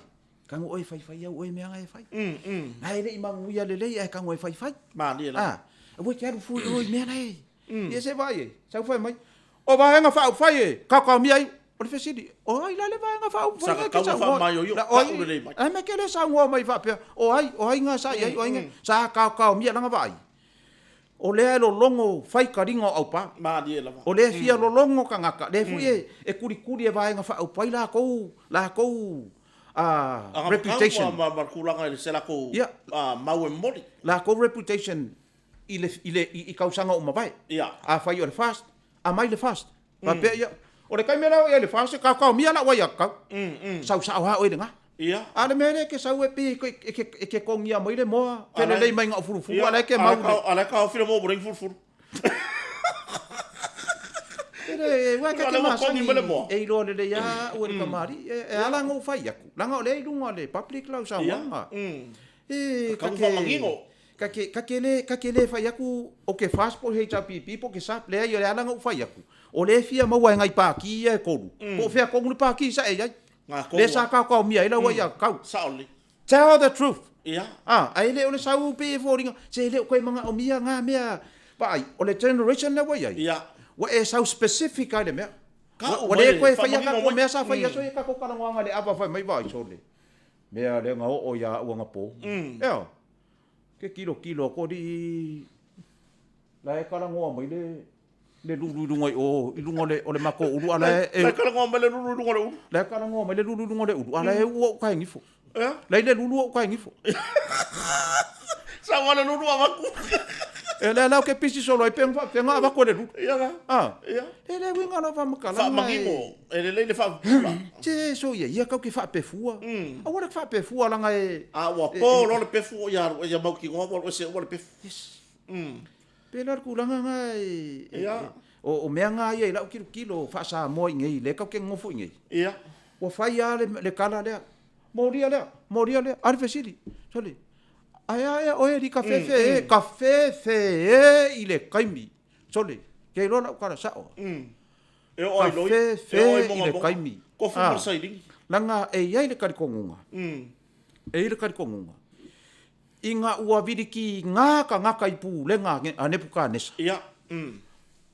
tago oe e faifai au oe mea na e fai. Na e le i manuia lelei ae tago e faifai. Malie lava. Aua e te alu fua i o i mea la e. Ia se vaai e, sau fai mai, o Vaega Faaupufai e kaokaomia ai. O le fesili, o ai la le Vaega Faaupufai na e te saunoa? Ae mea ke le saunoa mai faapea, o ai, o ai na sa i ai, o ai na, sa kaokaomia lana vaai. O lea e lologo fai taliga o aupa. Malie lava. O lea e fia lologo tagata, lea foi e kulikuli e Vaega Faaupufai latou, latou reputation. Ma le tulaga i se latou mau e momoli. Latou reputation i le, i le, i tausaga ua mavae. Ia. Afai o le FAST, aumai le FAST. Faapea ia, o le taimi lea o i ai le FAST e kaokaomia lau aiatatau. Sau sao lava oe i lena. Ia. A o le mea lea e te sau e pei e te togia mai le moa, felelei mai na o fulufulu, a o la e te mau. A o la e taofi le moa ua leai ni fulufulu. E le, aua ta te masani e iloa lelei lava au e le tamalii. E ala ona ou fai atu, leaga o lea e i luga o le public lau saunoaga. E ta te. Ta te, ta te le, ta te le fai atu o ke FAST po o le HRPP po o ke SAP, leai o le ala na ou fai atu, o lea e fia maua e nai pāti ia e tolu, po o fea tonu le pāti sa e i ai. Lea sa kaokaomia ai lau aiatatau. Sao lelei. Tell the truth. Ia. A, ae le o le sau pei e foliga, se le o toe manaomia na mea, vaai, o le generation lea ua i ai, Ia. ua e sau specific lava i le mea. Kau Ua mai le le toe faia faamanino tatou mai. mea sa fai i aso ia, tatou talanoaga i le ava fai mai, vaai sole, mea lea na oo ia au anapo. Ea, ke tilotilo atu alii la e talanoa mai le le lulu i luga i o, i luga o le, o le matou ulu, a la e... La e talanoa mai le lulu i luga o le ulu. La e talanoa mai le lulu i luga o le ulu, a la e uu ou kaegifo. Ea? La i le lulu ou kaegifo. Sau lava le lulu avatu. E lea la ou ke pisi solo ai pe faapefea avatu e le lulu. Ia la. Ah. Ia. E le uiga o lau faamatalaga. Faamanino, e lelei le faapupula. Se so ia, ia kau ke faapefua. Aua le faapefua leaga e... A ua po loa le pefu ia ia mautinoa ua alu ese uma le pefu. Yes. Pei la o le tulaga na e... Ia. O mea na ia i lau tilotilo faa-Samoa i inei, lea kau ke nonofo i inei. Ia. Ua fai lava le tala lea, molia lea, molia lea, a le fesili, sole, ae a ea oe alii kafefe e, kafefe e i le taimi, sole, ke iloa lau tala sao. E oo ai loi, e oo ai i le taimi. Kofu ma le sailini. Leaga e i ai le talitonuga, e i ai le talitonuga, ina ua vilikiga tagata i pulega a Nepukanesa, Ia.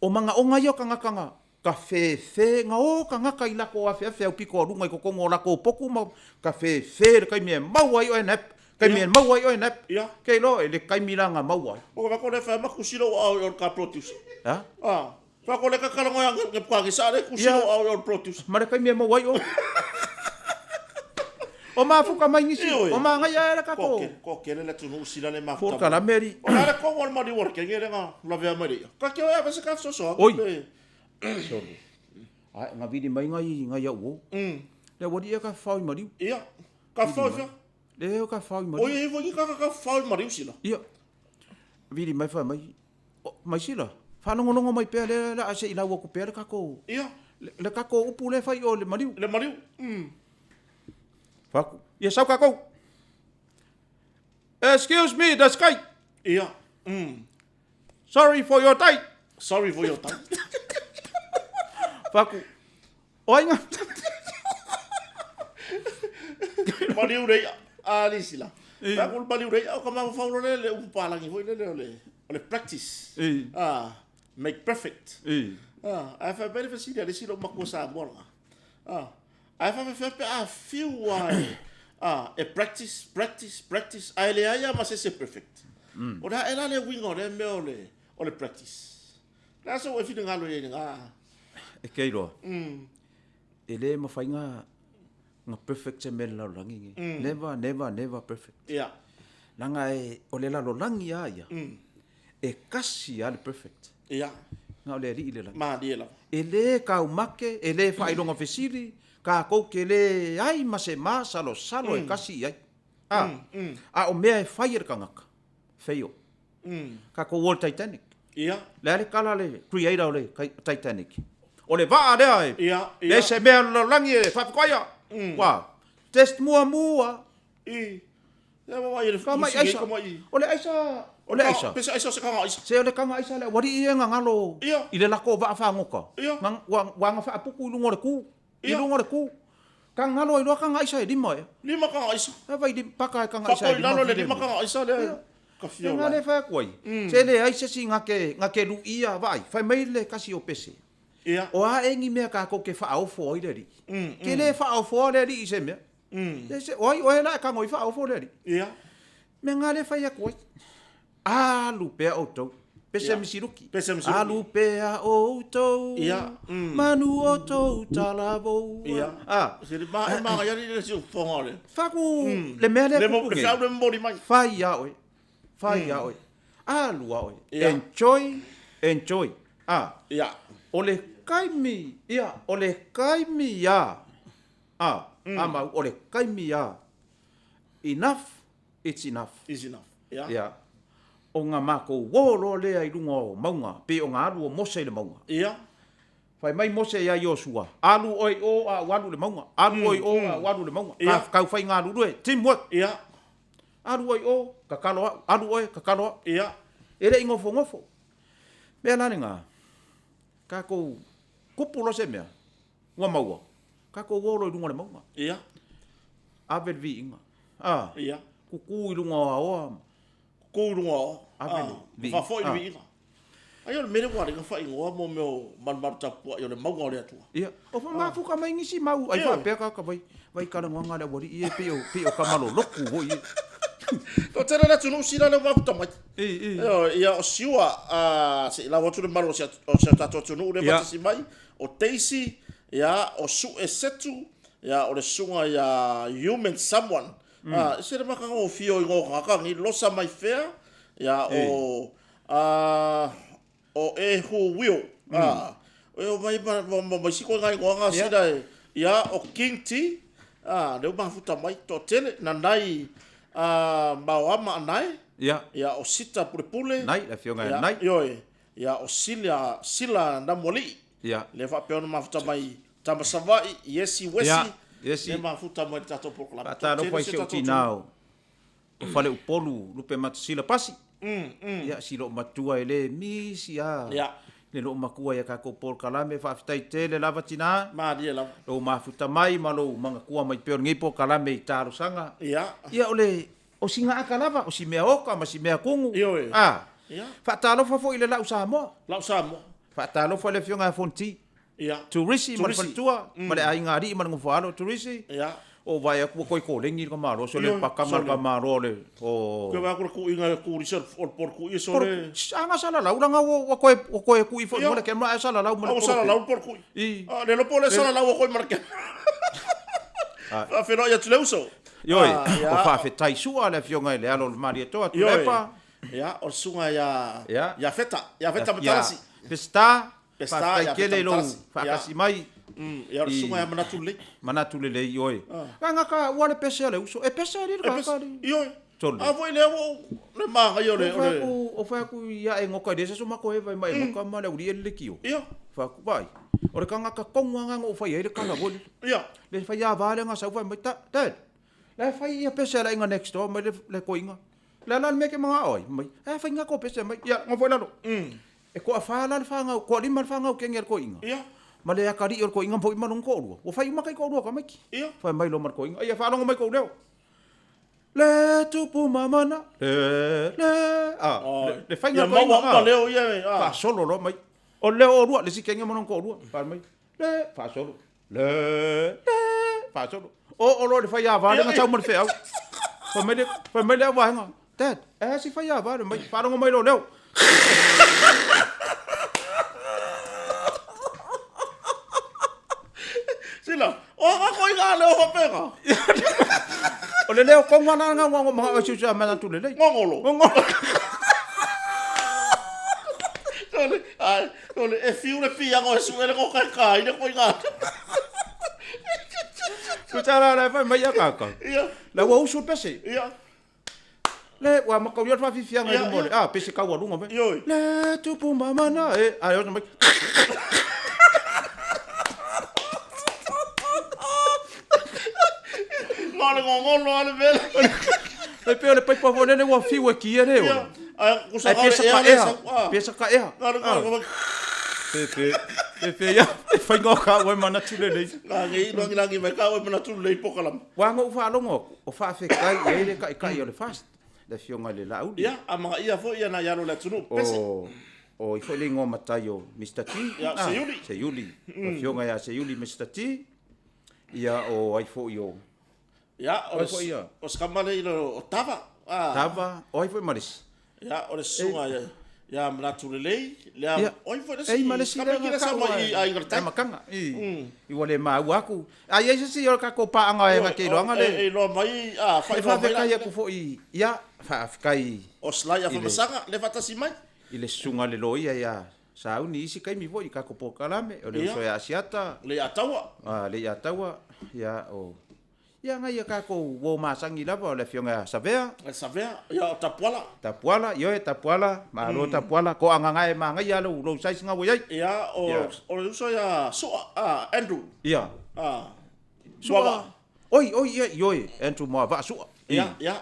o manaoga ia o tagata na kafefe, na o tagata i latou afeafe aupito a luga i totonu o latou potu ma kafefe i le taimi e maua ai oe nap, taimi e maua ai oe nap. Ia. Ke iloa i le taimi la na maua ai. Ua vaai ko le fai ma kusi lou aao i o le ka producer. A? Ah. Fai ko le ka kalongo ya nge puka ke sa le kusi lou aao i o le producer. Ma le taimi e maua ai oe. O mafuka mai nisi, o magaia ai le kakou. Ko ko kele le atunuu sila le mafuta. Fua kalame alii. O le a le kogo o le maliu o le kenge lea na lavea mai le ia. Ka ke o ea se ka fesoasoani. Oi. Sole. Ai, nga vili mai ngai ngai au o. Le ua alii e ka fafao i maliu. Ia. Ka fafao i fea? Le o ka fafao i maliu. Oi e iho ni ka ka fafao i maliu sila. Ia. Vili mai fai mai. Mai sila. Faalogologo mai pea lea la se i lau atu pea le kakou. Ia. Le kakou upu lea fai o le maliu. Le maliu. Fai atu. Ia sau kakou. Excuse me, the sky. Ia. Sorry for your tai. Sorry for your tai. Fai atu. O ai nga. Maliu le ia. A li sila. Fai atu le maliu le ia. O ka mafaufau loa lea le upu palagi foi lele o le o le practice. Ah, make perfect. Ah, ae fai mai le fesili a le isi lou matua Samoa lena. Ah, ae faapefea pe a fiu lava e ah, e practice, practice, practice, ae leai lava ma se isi e perfect. O le a ea la le uiga o lea mea o le o le practice? Le a sou e finagalo i ai i lena? E keiloa, e le mafai na na perfect se mea i le lalolagi lenei. Never, never, never perfect. Ia. Leaga e, o le lalolagi lava ia, e kasi lava le perfect. Ia. Na o le Alii i le lagi. Malie lava. E le taumate, e le faailoga fesili, tatou te leai ma se masalosalo e kasi i ai. A, a o mea e fai e le tagata, fail. Tatou o i le Titanic. Ia. Le a le tala a le creator o le Titanic? O le vaa lea e Ia, ia. leai se mea o le lalolagi e faafetoaia. Ua test muamua. I. Ia ma mai le Ka mai aisa. O le aisa, o le aisa. Pe se aisa o se kaga aisa. Se o le kaga aisa le aualii ia na galo Ia. i le lako o vaa fagota. Ia. Na ua ua aga faaputu i luga o le ku. I Ia. luga o le ku. Ka galo ai loa kaga aisa e lima ea. Lima kaga aisa. E vai lim, paka e kaga aisa e Fako i lima lalo le file lima mo. kaga aisa lea. Ia. Ka fia E o nga lai. le fai atu ai. Se leai se isi na ke, na ke luia vaai. Fai mai le kasi o pese. Ia. O a e ni mea tatou ke faaofo ai le alii. Ke le faaofoa le alii i se mea. Le se, o ai oe la e tago i faaofo le alii. Ia. Mea nga le fai atu ai. Alu pea outou. Pese misiluki. Pese misiluki. Alu pea outou. Ia. Manu o tou talavoua. Ia. A. Se le ma e ma ia le si ufonga o le. Faku le mea lea Le mo kupu le nei. feau le momoli mai. Fai ia oe. Fai ia oe. Alu a oe. Ia. Enjoy, enjoy. A. Ia. O le kaimi, ia, o le kaimi ia. A, a mau, o le kaimi ia. Enough, it's enough. Is enough. Ia. Ia. O nga makou uō loa lea i luga o mauga, pei o nga alu o Mose i le mauga. Ia. Fai mai Mose ia Iosua, Alu oe i o a ou alu i le mauga, alu oe i o a ou alu i le mauga. Ia. Ka, kau fai galulue, teamwork. Ia. Alu oe i o, kakalo au, alu oe, kakalo au. Ia. E le i nofonofo. Mea la lena, tatou kupu loa se mea, ua maua, tatou o loa i luga o le mauga. Ia. Ave le viiga. A. Ia. Kuku i luga o aoa. Kuku i luga o aoa. Ave le viiga. Faafoi le viiga. Ai o le mea lea ua alii faaigoa mo mea o malumalu tapuai o le mauga o le Atua. Ia, o fa mafuka mai nisi mau ai faapea ka ka vai vai kalanoaga a le aualii e pei o pei o kamaloloku foi e. Toatele le atunuu sila lea ua mafuta mai. I i. Ioe, ia o Siua, a, se i lau atu le malu o si o si o tatou atunuu lea Ia. faatasi mai, o Daisy, ia, o Sue Setu, ia, o le susuga ia Human Someone. A, e se le matagofie o igoa o tagata nei, Losa mai fea, ia, o, a, o Ehu Will, a, e o mai ma, ma, ma, ma isi koe igoa nga sila e, ia, o King T, a, lea ua mafuta mai, toatele, Nanai, a, Maoama Anae, Ia. ia, o Sita Pulepule, Nai, le afioga ia ia, Nai. ioe, ia, o Sila, Sila Namualii, Ia. lea faapea ona mafuta mai Tama Savaii, Iesi Wesi, Ia, Iesi. lea mafuta mai le tatou polokalame. Faatalofa i Toatele si si o ou tatou tinā atunuu. o o Faleupolu Lupematasila Pasi. Ia, si lou matua e le misi a Ia. le lou matua ia tatou polokalame. Faafetai tele lava tinā. Malie lava. Lou mafuta mai ma lou manatua mai pea o lenei polokalame i talosaga. Ia. Ia, o le, o sina aka lava, o si mea oka ma si mea kugu. Ioe. A. Ia. Faatalofa foi i le lau Samoa. Lau Samoa. Faatalofa i le afioga ia Fonti. Ia. Turisi ma le Turisi. faletua, ma le aiga alii ma le nofoaalo o Turisi. Ia. O vaai atu ua toe kolegi le tamaloa, sole Ioe, pakanga le sole. tamaloa o le, o. Koe vaai atu le kuiga e kurisi o le polo kui, sole. A na salalau langa ua, ua toe, ua toe kui foi Ia. ma le camera ae salalau ma le A ua polo kui. salalau le polo kui. I. A, le iloa po o le salalau a koe ma le camera. Faafeiloai atu le uso. Ioe, Ah, ia. o faafetai sua le afioga i le alo o le Malietoa, Ioe. Tuilaepa. Ia, o le susuga ia, Ia. ia Feta, ia Feta Matalasi. Ia, Peseta, Peseta, faafetai ia tele i Feta lou Matalasi. faatasi mai. Ia, o le susuga ia Manatu Lelei. Manatu Lelei, ioe. Leaga ka ua le pese a le uso, e pese alii le E pese, kaka alii. ioe. Tolu. A foi lea ua ou, le manaia o le, o le. O fai atu ia e goka i le se aso mako e vai mai e goka ma le aualii e le lekiō. Ia. Fai atu, vaai, o le tagata tonu lava na ou fai ai le tala foi lele. Ia. Le fai ava lea na sau fai mai, ta, Dad, la e fai ia pese a le aiga next door mai le, le koiga. Le a la le mea e ke manao ai? Mai, e fai nga ko pese mai. Ia, ngofo i lalo. E toafa la le fanau, toalima le fanau kenge a le koiga. Ia. Ma le akalii o le koiga ma foi ma lona toalua. Ua fai uma kai toalua tamaiti. Ia. Fai mai loa ma le koiga. Ia, faalogo mai kou leo. Le tupu mamana, le, le, a, le, le faiga Ia le koiga, maua uma a. leo ia, a. Faasolo loa mai. O le leo o lua, le isi kenge ma lona toalua. Fai mai, le, faasolo. Le, le, faasolo. Oo loa i le faiava lea na sau ma le feau. Fai mai le, fai mai le au vaega, Dad, e a si faiava lea mai, faalogo mai lou leo. A leo faapena. O le leo konga la nga ua manao e siusiu a manatu lelei. Gogolo. Gogolo. Sole, ai, sole, e fiu le piaga o e sue le koka e ka i le koiga. Tusa la la e fai mai ia kaka. Ia. La ua usu le pese. Ia. Le ua makaulia le faafiafiaga i luma o le, a, pese taualuga mai. Ioe. Le tupu mamana e, a e ona mai. Ma o le gogolo lava le mea lea. E pei o le paipa foi lele ua fiu e ki e le ona. Ae kusa Ae ga o le pesa ea ka lea ea, sau. Ah. pesa ka ea. Ga le Ah. ga Pe pe, pe pe ia, e faiga o ka ua e manatu lelei. La ngi lagi lagi mai ka ua e manatu lelei pokalama. Ua na ou faalogo atu, o faafetai i ai le taitai o le FAST, le Afioga i le Laauli. Ia, a magaia foi ia nai alo o le atunuu, pese. O, o ai foi le igoa matai o Mister T. Ia, Seiuli. Seiuli. Le Afioga ia Seiuli Mister T. Ia, o ai foi o... Ia, o O ai foi ia? o se tama lea i le o Tava. Ah. Tava, o ai foi ma le isi? Ia, o le susuga ia, ia Manatu Lelei, lea, Ia. o ai foi le E i ma le isi isi, tama iki lea sa mai i Aiga i le Tai. Amataga, i, i ua le maua aku. A i ai se isi o le tatou paaga e na te iloaga le. E iloa mai, a, E faailoa mai la. faafetai atu foi, ia, faafetai. O Sly Afamasaga, lea faatasi mai. I le susuga i le loia ia Sauni i isi taimi foi i tatou polokalame, o le uso ia Asiata. Le Iataua. A, le Iataua, ia, o. Ia nai a tatou uo masani lava o le afioga ia Savea. Ia Savea, ia o Tapuala. Tapuala, ioe Tapuala, malo Tapuala, ko Agagae manaia lou lou size na ua iai. Ia o o le uso ia Sua, a Andrew. Ia. A Sua. Oi oi ia ioe Andrew Moavaa Sua. Ia, ia.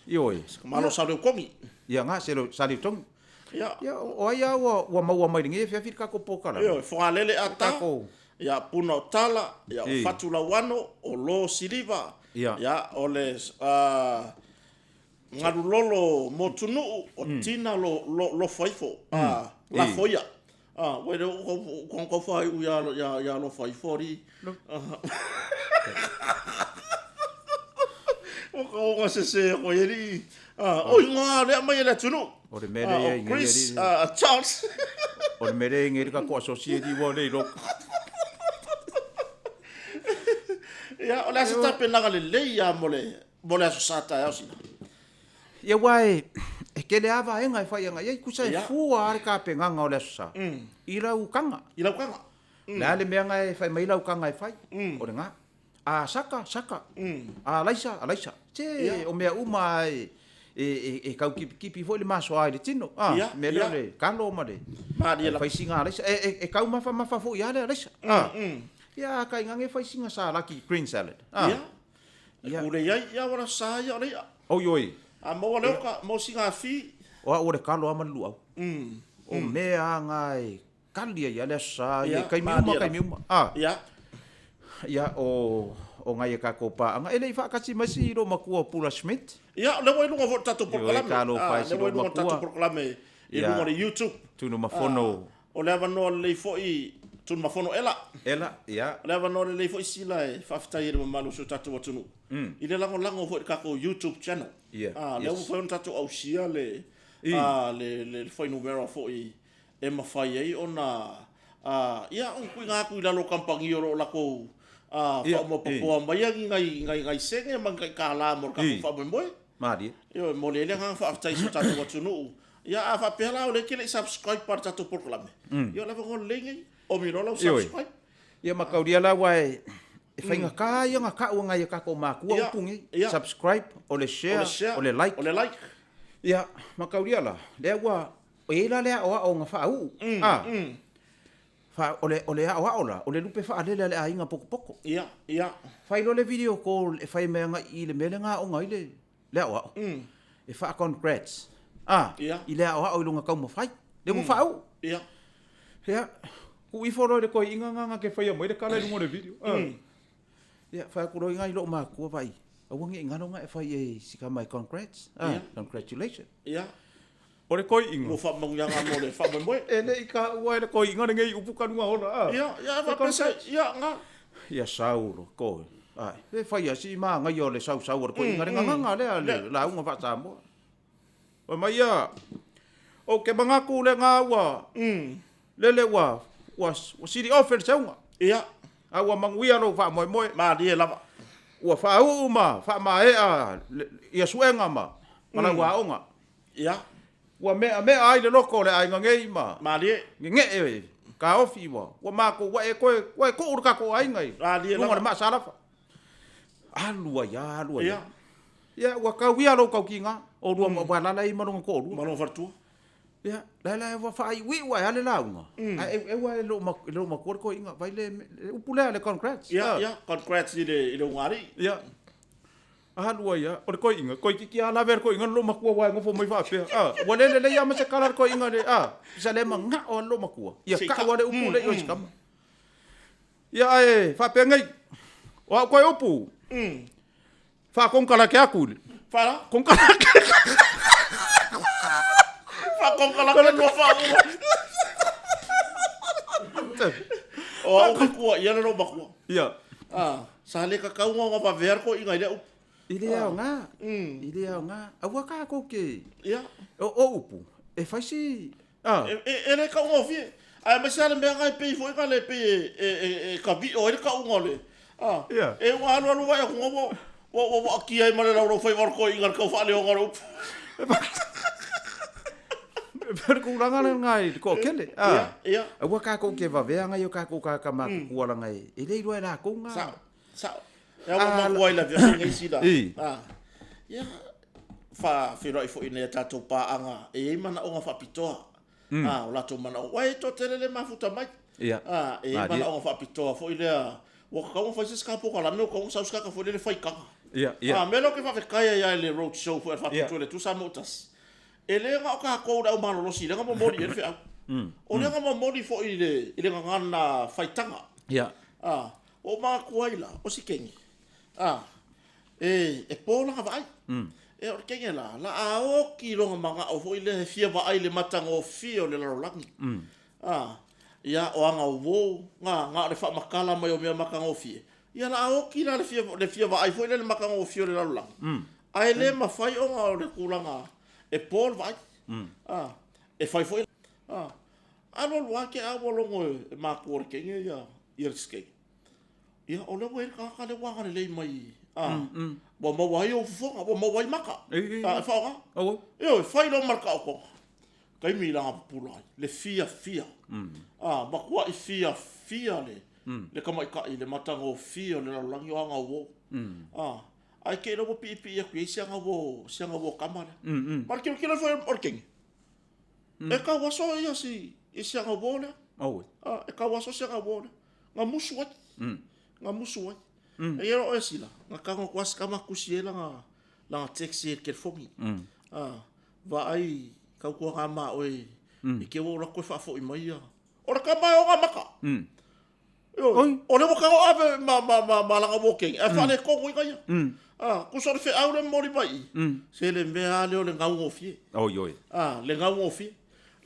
Ioe. Malo Saleutogi. Ia nga Saleutogi. Ia. Ia, o ai a ua, ua maua mai lenei afiafi le tatou polokalame? Ioe, Fogalele ata, Tatou. ia Puna o Tala, ia o I. Fatu Lauano, o Lo Siliva, Ia. ia o le uh, Galulolo Motunuu, o Tina Lo, Lo, Lofaifo, uh, Lafoia. Ah, ua le o kau kau whai u ia, ia, ia Lofaifo ri. O ka onga se se ko e ri. Ah, o ingoa lea mai e le atunuu. O le mea lea i O Chris, ngei ali. Charles. O le mea lea i ngei ka ko associate ua le iloa. Ia, o le a se tapenaga lelei lava mo le, mo le Aso Sa taeao sina. Ia aua e, e tele lava vaega e fai agai ai, tusa e fua lava le tapenaga o le Aso Sa i lau taga. I lau taga. O le a le mea na e fai mai lau taga e fai, o lena. A saka, saka. A alaisa, alaisa. Se, o mea uma e, e, e, e tau kipikipi foi le masoa i le tino. A, Ia, mea lea ia. o le kalo ma le Malie lava. fai sina alaisa. E, e, e tau mafamafa foi lava le alaisa. A, ia, a tainane fai sina salaki, green salad. A, Ia. E Ia. pule ai, ia ua sa ia o le i'a. Oi, oi. A maua le oka, maua sina afi. O au o le kalo lava ma le luau. O mea lava na e Kali ai le aso sa ia kaimi uma kaimi uma. A. Ia. Ia o o ngai e kakou paaga e le i faakasi mai si lou matua o Pula Schmidt. Ia, o lea ua i luga foi o le tatou polokalame. Ioe, talofa e si Lea ua lou i luga o le tatou matua. polokalame i luga o le YouTube. Tunumafono. O le avanoa lelei foi Tunumafono Ela. Ela, ia. O le avanoa lelei foi Sila e faafetai ai i le mamalu o si o tatou atunuu i le lagolago foi i le tatou YouTube channel. Ia, A, lea ua yes. mafai ona tatou ausia le, a, le, le fuainumera foi e mafai ai ona ia ona tuuina atu i lalo o kamupani o lo o latou faamaopoopoa maia ni nai nai nai sene ma ni tai kālā mo le tatou faamoemoe. Malie. Ioe, e momoli ai le agaga faafetai i si o tatou atunuu. Ia, a faapea la o lea e te le i subscribe pa le tatou polokalame, ia o le avanoa lelei lenei, omi loa lau subscribe. Ia ma kaulia la aua e faigata ia ona tau e nai a tatou matua upu nei, subscribe, o le share, o le like. O le like. Ia, ma kaulia la, lea ua E i ai la le aoao na faauu, a, fa, o le, o le aoao la, o le lupe faalele a le aiga potopoto. Ia, ia. Fai loa le video call e fai mai agai i le mea lea na aoga ai le, le aoao. E faa-congrats, a, Ia. i le aoao i lona taumafai. Lea ua faauu. Ia. Ia, tuu ifo loa i le toeaina na na te faia mai le tala i luga o le video, a. Ia, fai atu loa i ina i lou matua, vaai, aua ne i galo na e fai i ai i si tama e congrats, a, Ia. congratulations. Ia. O le koiinga. Mo faamanuiaga mo le faamoemoe. E le i taua e le koiinga lenei upu kaluga ola, a. Ia, ia, faapea se, ia, nga. Ia Saulo, koe, ae, e fai a si māngaia o le sausau o le koiinga le gagaga lea, le lauga faa-Samoa. Fai mai ia, Ou te manatu le ga ua, lele ua, ua, ua sili ofe le seuga. Ia. A ua manuia lou faamoemoe. Malie lava. Ua faauu ma faamaea ia suega ma lau aoga. Ia. Ua meamea ai le loto o le aiga nei ma. Malie. Gege'e taofi ua matou, ua e toe, ua e tuu le tatou aiga i luga o le maasalafa. Alu ai lava, alu ai lava. Ia, ua tau ia lou tautiga, oulua ma alaala ai ma lona toalua. Ma lona faletua. Ia, la la ua faaiuiu ae lava le lauga, ae eueu lava i le loomatua le toeaina, vaai le upu lea, le congrats. Ia, ia, congrats i le ugaalii. Ia. Alu ai lava, o le toeaina, toeitiiti lava lave le toeaina le loomatua aua e nofo mai faapea, a, ua le lelei lava ma se tala a le toeaina le, a, sa le manao lava le loomatua, ia tau lava le upu lea i o i si tama. Ia, ae faapenei, o au toe upu, Faakonekarate atu i le. Faala. Konekarate. Faakonekarate lua faauma. O au ke kua ia le lou matua. Ia. Ah, sa le kakau nga nga vavea le toeaiga i lea upu. I le aoga. I le aoga. Aua tatou te. Ia. O upu, e fai si E le taugofie. Aemaise lava le mea lena e pei foi na le pei e kavio ai le tauga o le, a, e ua alu alu vaai atu ua ua ua akia ai ma le laulaufaiva o le toeaina i le tau faaleoga o le upu. O le tulaga lena i le toatele, a, aua tatou te vavea nai o tatou tagata matutua leaga e le iloa e latou na. Sao, sao. E au matua i le afiafi nei sila. Ia, faafeiloai foi i nai a tatou paaga e i ai manaoga faapitoa. A, o latou manaoga. Aua e toatele le mafuta mai. Ia. A, e i ai manaoga faapitoa foi lea, ua tatau ona fai se isi polokalame, ua tatau ona sau se tagata foi lele faitaga. Ia, ia. A, mea lea ou te faafetai ai lava i le road show foi a le Faatuatua i le Atua Samoa Tasi, e le na o tatou le au malolosi lea na momoli i ai le feau. O lea na momoli foi i le, i le gagana faitaga. Ia. A, ua ou manatu ai la, o si kegi, a, E, e po lana vaai. E, o le kege la, la a oki lona manao foi lea he fia vaai i le matagofie o le lalolagi. A, ia, o aga uo, nga, nga o le faamatala mai o mea matagofie, ia la a oki la le fia, le fia vaai foi lea i le matagofie o le lalolagi. Ae le mafai ona o le tulaga e po le vaai. A, e fai foi, a, alualu lava ke a ua logo e matua o le kege ia, ia le skate. Ia, o lea ua i ai le tagata lea ua agalelei mai, a, ua maua ai ou fofoga, ua maua ai maka, a, e faaaoga. Ioe, fai loa ma le taotoga. Taimi i lana pupula ai, le fiafia, a, matuai fiafia le, le tamaitai i le matagofie o le lalolagi o aga uo. A, ae te i loa ua piipii atu i ai si aga uo, si aga uo tama lea. Ma le tilotilo ifo o le kegi, E tau aso ia si, i si aga uo lea. A, e tau aso si aga uo lea. Na musu ai. Na musu ai. E ia o e sila, na tago atu lava si tama tusi ai lana, lana text i le telefoni. A, vaai tautuana ma oe, i te ua ou alu atu toe faafoi mai ia. O le tama e ona maka. Ioe. O lea ua tago ave ma, ma, ma, ma lana walk-in, ae faaletonu ai ia. A, tusa o le feau lea e momoli mai i, se le mea lava lea o le gaugofie. Oi, oi. A, le gaugofie.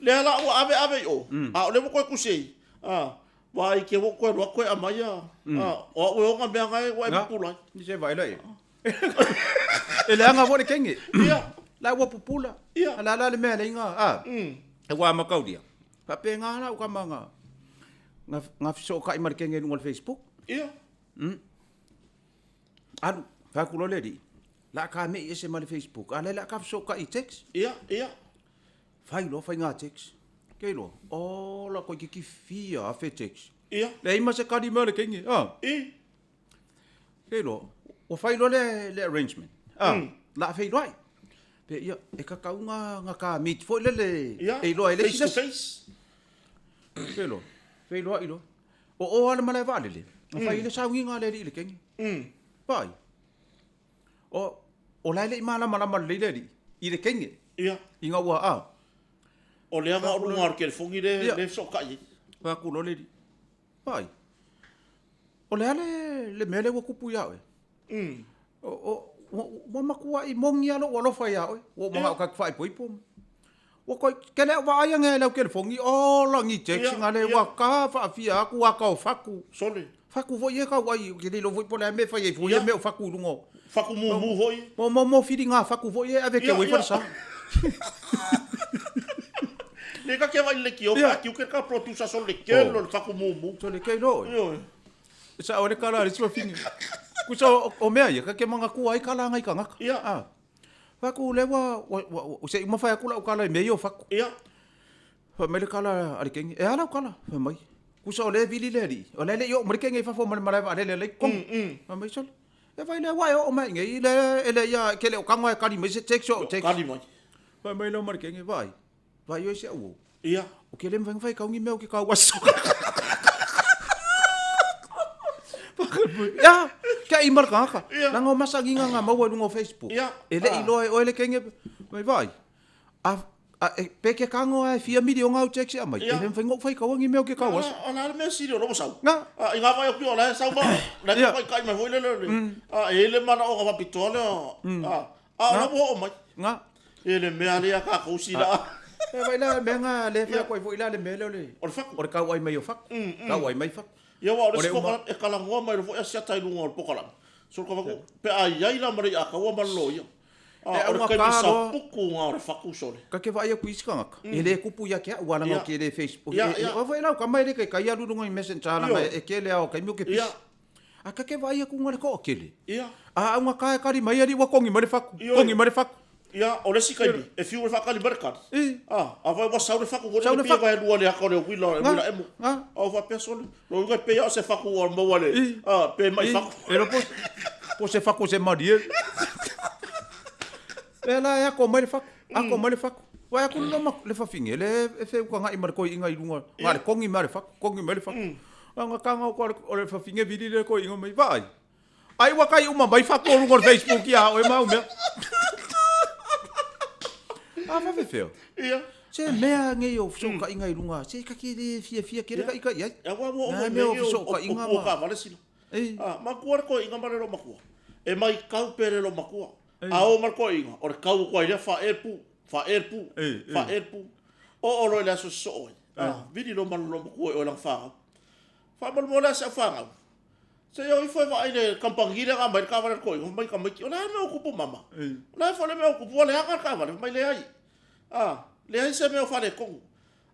Lea la ua ave ave i o, a o lea ua toe tusi ai, a, vaai te ua ou toe alu atu toe aumai ia, a, o au e ona mea na ua e pupula ai. Ni se vaai la i ai. E leaga foi le kenge. Ia. La ua pupula. Ia. A la la le mea le inga, a. E ua makaulia. Faapena la au tama na, na, na fesootai ma le kenge i luga o le Facebook. Ia. Alu, fai atu loa le alii, la a ta me'i ese ma le Facebook, a lea la a ta fesootai i text. Ia, ia. Fai loa faiga text. Ke iloa, ola toeitiiti fia afe text. Ia. Leai ma se kali mai o le kenge, a. I. Ke iloa, ua fai loa le, le arrangement. A, mm. la a feiloai. Pe ia, e kakau nga, nga ka meet foi lele, Ia, e iloa e le face to face. Ke iloa, feiloai loa. O o ale malae vaalele, na fai le sauniga a le alii i le kenge. Vaai. O, o la e le i malamalama lelei le alii i le kenge. Ia. Ina ua, a. O lea na o luga o le telefoni le, le fesootai ai. Fai atu loa le alii. Vaai. O le a le, le mea lea ua tupu iā oe? O, o, ua, ua matuai moni lava lou alofa iā oe. Ua ou manao ta te faaipoipo. Ua toe, ke le au vaai ane i lau telefoni, ola ni text nga le ua ka faafia atu ua ka o fatu. Sole. Fatu foi e kau ai, ke le iloa foi po o le a mea e fai ai foi ia mea o fatu i luga o. Fatu mumu foi. Mo, mo, mo filiga fatu foi e ave ke ua i falesa. Le ka ke vai le kio, ka kiu ke ka producer sole ke lo le fatu mumu. Sole ke lo. Ioe. E sao ai le kala a le isi fafine. Kusa o, o mea ia, ka ke mangatua ai kala ngai kangaka. Ia. Ah. Faku le ua, ua, ua, ua se i uma fai atu lau kala i mea ia o faku. Ia. Fai mai le kala a le kenge, e a lau kala? Fai mai. Kusa o le vili le alii, o le le i oo mai le kenge i fafo ma le malae vaalele la i totonu. Fai mai, sole, e vai lea ua e oo mai i nei, le, e le ia, ke le o tago e kali mai se text o text. Kali mai. Fai mai lea ma le kenge, vaai, vaai oe si au uo. Ia. O ke le mawhai ngawhai kau ni mea o ke kau aso. Ia, kia i mara kangaka. Ia. Langa o masangiga ngā maua i lunga o Facebook. Ia. E le i loa e oe le kenge, mai vai. A, a, e, pe ke kango a e fia miliona au text e amai. Ia. E le mawhai ngau whai kau ni mea o ke kau aso. O la le mea sili o lou sau. Ngā. A, i ngā vai o ki o la e sau ma, la e Ia. kai kai mai foi le le. A, e le mana o ngā wapitoa le, a, a o la ua oo mai. Ngā. E le mea lea ka kou sila. E vai la mea ngā le whea koe foi la le mea lea o le... O le faku. O le kau ai mai o faku. Kau ai mai faku. Ia wa o le O le isi pokalame e kalangoa mai foi asiata i luga o le pokalame. So ka faku pe a iai la ma le ia kaua ma le loia. E A o le aunga kaimi ka sa loa. puku ngā o le faku sole. Ka ke vaai aku i isi kangaka. E le kupu ia ke au alanga o ke le Facebook. Ia, E, ia. o foi lau kama e le kai kai alu lunga i messenger alanga Ioe. e ke le ao kaimi o ke pisi. Ia. A ka ke vaai aku nga le koa kele. Ia. A aunga ka e kari mai ali ua kongi mai le faku. Ioe. Kongi mai le faku. Ia, o le isi kaimi, e fiu e whaakali mai le kari. E. A, a vai ua sau le faku, ko Sau le le pia faku. vai lua le aka o le wila, Nga, wila emo. nga. A o whapea sole, lo uga pe ia o se faku o maua le, I. a, pe mai E, faku. e lo po, po se faku se marie. E la e ako mai le faku, ako mai le faku. Wai aku le ma le fawhinge, le e wheu ka ngai ma le koi inga i lunga, ngā le kongi mai le faku, kongi mai le faku. A ngā kanga o ko o le fawhinge vili le koi inga mai, vaai. Ai ua kai uma mai faku o lunga o le Facebook ia oe mau mea. A whawhewheo. Ia. Se mea ngei o whisoka inga i lunga, se kake le fia fia kere ka ika i ai. Ia ua ua o Nā mai mea o mea o whisoka inga pua ma. ka vale sila. E. A, makua le koi inga ma le lo makua. E mai kau pe le lo makua. A o ma le koi inga, o le kau o kua i lea wha e pu, wha e pu, wha e pu. O o lo i le aso so oi. A, vili lo ma le lo makua i o lang whangau. Wha mo le mo le asa whangau. Se o ifo e vaai le kampangi le nga mai le kawale le koi inga, mai ka mai ki, o le a mea o kupu mama. O le a fo le mea o kupu, o le anga le kawale, mai le ai. A, le ai se mea o whare kongu.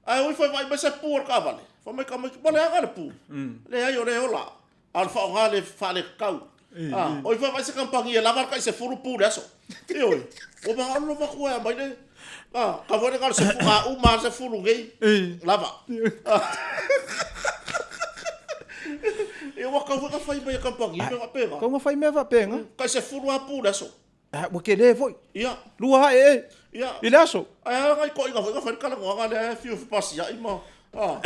Ae o ifo e vaai mai se pu o le kawale. Wha mai ka mai ki, mo le anga le pu. Le ai o le ola. A o le whaonga le whale kau. A, o ifo e vaai se kampangi e lava le kai se furu pu le aso. Ioe, o maha olo makua e mai le, a, ka voe le ka le se fu, a uma se furu ngei. Lava. E ua kau ka whai mai a kampangi, me whapenga. Kau ngā whai mea whapenga. Kai se furu a pu le aso. A, ua ke le foi. Ia. Lua hae e. Ia. I le aso. Ai a ngai ko inga foi ka whai kala ngoanga le a fiu pasi ai ma. A.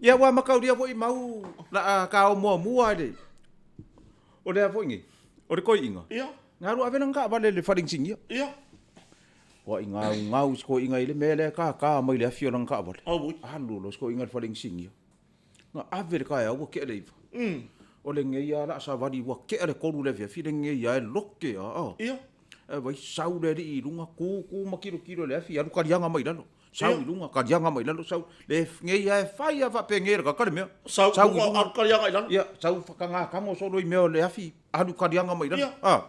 Ia ua makauria foi mau la a, ka o mua mua le. O lea foi ngi. O le koi inga. Ia. Ngā rua avena ngā vale le wharing singia. Ia. Wa i ngā ngau sko inga i le mea le ka ka mai le awhio langa ka vale. Au ui. Alu lo sko inga le wharing singia. Ngā ave le kai au ke le iwa. O le ngei a la sa vali ua ke le koru le fia le ngei a e loke a. a. Ia. E vai sau le ri i lunga ku ku ma kilo kilo le afi alu karianga mai lalo. Sau Ia. i lunga karianga mai lalo sau le ngei a e whai a whape ngei ka kare mea. Sau Sau i lunga lunga. alu karianga i lalo. Ia, sau whakangā kango solo i mea o le afi alu karianga mai lalo. Ia. A.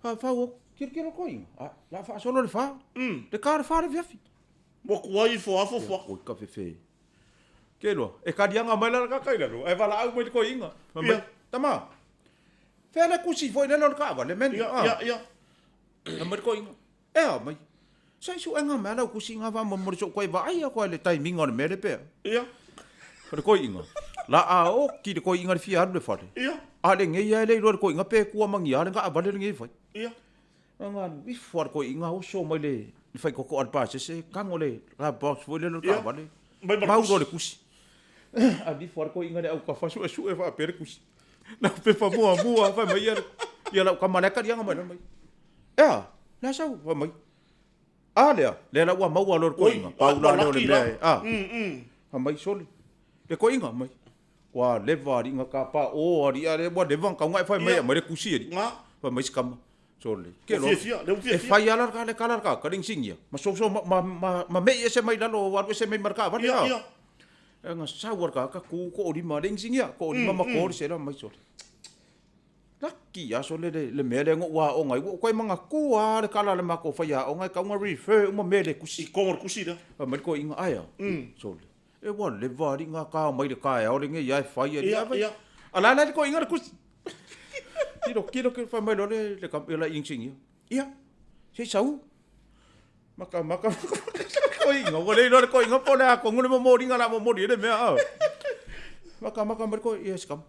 Ha whau o kiro kiro koi inga. A, la wha solo le wha. Le ka le wha le fiafi. Mo kuai ifo afo fua. Oi ka fefe. Ke loa, e karianga mai lalo ka kai lalo. E wala au mai le koi inga. Fai mai, Ia. Tama. Whea le kusi foi lalo le kawa, le meni. Ia, Ah. ia, ia. Fai mai le koi inga. E a mai. Sai su enga mea lau kusi ngā wha mo mo le so koe vaai a koe le taiminga o le mea le pea. Ia. O le koi inga. La a o ki le koi inga le fia alu le whare. Ia. A le ngei a le iloa le koi inga pe kua mangi a le ngā avale le ngei whai. Ia. A ngā alu ifo a le koi inga oso mai le le whai koko a le pāsese, kango le la box foi le le Ia. ka avale. Mai ma le Mau kusi. ro le kusi. A lifo a le koi inga le au ka whasu e su e wha pere kusi. Na pepa mua mua whai mai ia le ia lau ka male karianga mai mai. Ea, lea sau whai mai. A lea, lea la ua maua lo le koi Oi, inga. Pau la a, leo le laki mea la. e. A. Whai mai sole. Le koi inga mai. Ua leva ari inga ka pa o ari a le ua leva ka ngai whai mai Ia. a mai le kusi ari. Ngā. Whai mai sikama. Sole. Ke Ua loa. fiafia, le ua E fiafia. whai ala ka le kala ka ka ring singia. Ma so so ma ma ma, ma mei ese mai lalo waru ese mai marka vale. Ia, a. ia. E ngā sau ar ka ka ku ko ori ma ring singia, ko ori ma ma ko se la mai sole. Laki a sole le le mea le ngo ua o ngai. Ua koe manga ku a le kala le mako whai a o ngai ka unga refer uma mea le kusi. I kongo le kusi lea. A mai ko inga aia. Sole. E ua leva ari ngā ka mai le kaea o le ngei ai whai ari. Ia, A vai. ia. A la la le toeaina le tusi. Tilo, tilo, tilo, fai mai loa le, le, le, le inisinia. Ia, se i sau. Maka, maka, maka, toeaina, ua le iloa le toeaina po o le a tonu le momoliga o le a momoli ai le mea, a. Maka, maka mai le toeaina, ia si tama.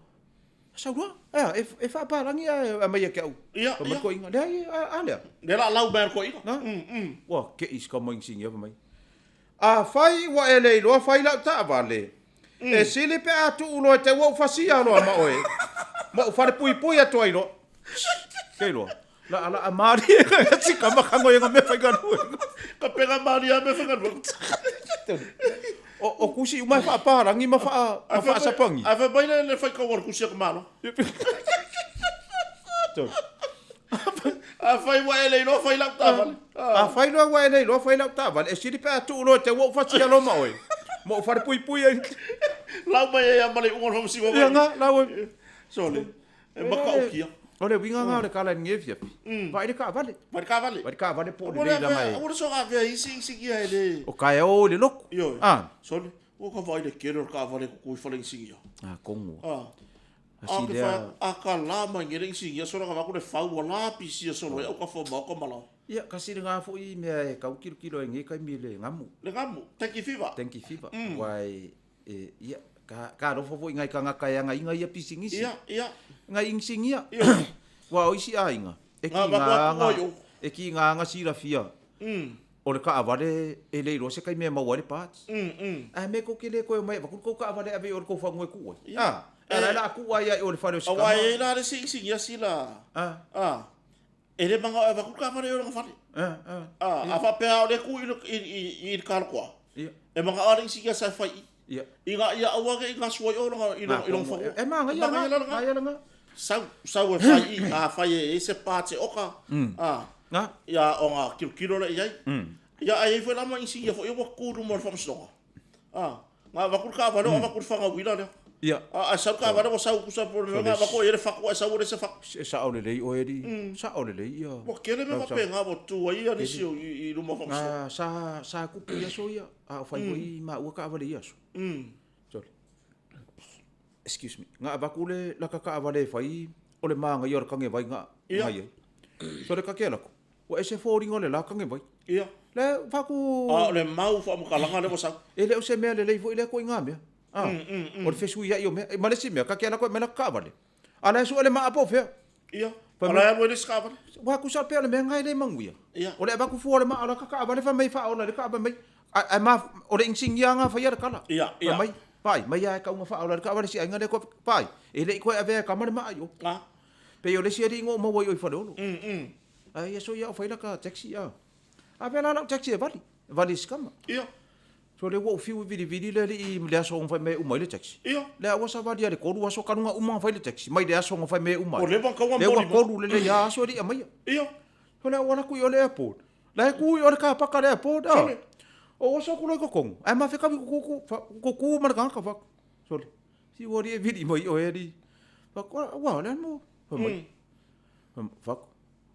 Sau loa, ea, e, e faapalagi ae aumai ia te au. Ia, Fai mai le ia. toeaina, leai, a, a lea. Lea la lau mai le toeaina. Na? Ua te i si tama inisinia fai mai. Afai ua e le iloa fai lau taavale, e sili pe a tuu loa e te ua ou fasia loa ma oe, ma ou falepuipui atu ai loa. Ke iloa, laʻalaʻa malie ka si kama ka ngoiga mea faigaluega. Ka pega malie a mea faigaluega. O, o kusi uma e faapalangi ma faa, ma faasapangi. Ae fai mai le, le faitau o le kusi a ka Malo. Afai ua e le iloa fai lau taavale. Afai loa ua e le iloa fai lau taavale, e sili pe a tuu loa e te ua ou fasia loa ma oe, ma ou falepuipui ai. Lau mai ai lava ma le iuga o le faamasinoga. Ia nga, lau e. Sole, e matautia. O le uiga nga o le tala i lenei afiafi, vaai le taavale. Vaai le taavale. Vaai le taavale po o lelei langa e. Aua le soona avea i isi inisinia e le. O taeao i le lotu. Ioe. Sole, ua ka vaai i le tele o le taavale e tutu i fale inisinia. A, kongo. A ke whai a ka la mai ngere inisinia sola ka vaku le fau ua la pisia solo e au ka fo mao ka malao. Ia, kasi le foi i mea e kau kilokilo ai nei taimi le ngamu. Le ngamu, tenki fiva. Tenki fiva, aua e, e, ia, ka, ka alofa foi ngai kangaka e agaiga ia pisinisi. Ia, ia. Ngai inisinia. Ia. Aua o isi aiga, e ki nga aga, e ki nga aga silafia. O le kaavale e le iloa se taimi e maua ai le parts. Ae me kou ke le koe omai e avatu le kou kaavale e ave i o le kou fanua e kuu ai. A, e ala e la a kuu ai ia i o le fale o si tama. Aua e i ai la le siisigia sila. A, e le manao e avatu le kaavale i o lona fale. A, a faapea o lea e kuu i le kalotoa, e manao lava le inisinia sa e fai i i. Ina ia aua ne i gasu ai o i lona fanua. E manaia la lena. Sau, sau e fai i, afai e i ai se parts e oka, a, ia ona tilotilo lea i ai. Ia ae i ai foi la ma inisinia foi ia ua tutu i luma o le faamasinoga. A, na avatu le taavale o avatu i le fagauila lea. Ia. A, ae sau le taavale ua sau tusa po o le mea na avatu ai le fatu ae sau ua leai se fatu. E sao lelei oe alii, sao lelei ia. Ua tele mea faapena ua tutu ai nisi i luma o faamasinoga. Sa, sa tupu i aso ia, a o fai foi maua taavale i aso. Sorry. Excuse me. Na avatu le laka taavale e fai o le manaia o le tane vai na i ai. So le kake alako, ua ese foliga o le la tane vai. Ia. Le faku. A o le mau faamatalaga lea ua sau. E le o se mea lelei foi lea koiga mea. A, o le fesuiai o mea. Ma le isi mea, kake alako e aumai laka taavale. A la e sue le maa po o fea. Ia. A la e alu ai le isi taavale. Ua tusa pea o le mea lena e le manuia. Ia. O le avatu fua o le maa o laka taavale fai mai faaola i le taavale mai. Ae ma, o le inisinia lava na faia le tala. Ia, ia. Fai mai, vaai, mai lava e tau na faaola i le taavale si aiga lea koe, vaai, e le i toe avea e tama le maa i o. A. Pei o le isi alii na ou maua i o i Faleolo. Ae ia soia o fai laka taxi, a. Avea la lau taxi e vali, vali i si tama. Ia. So lea ua ou fiu e vilivili le alii i le aso na fai mai ai uma ai le taxi. Ia. Lea ua savali lava i le tolu aso talu ona uma ona fai le taxi, mai le aso na fai mai ai uma ai. Ua leva ona tau Lea ua tolu lelei lava aso e le i aumaia. Ia. So lea ua alu atu i o le airport. La e tu i o le kapaka le airport, a. Sole. Ou oso atu loa i totonu, ae ma fetaui kuku, kuku ma le tagata fak. Sole. Si ua alii e vili mai oe alii. Fak, ua, le a le mo. Fai mai. Fak,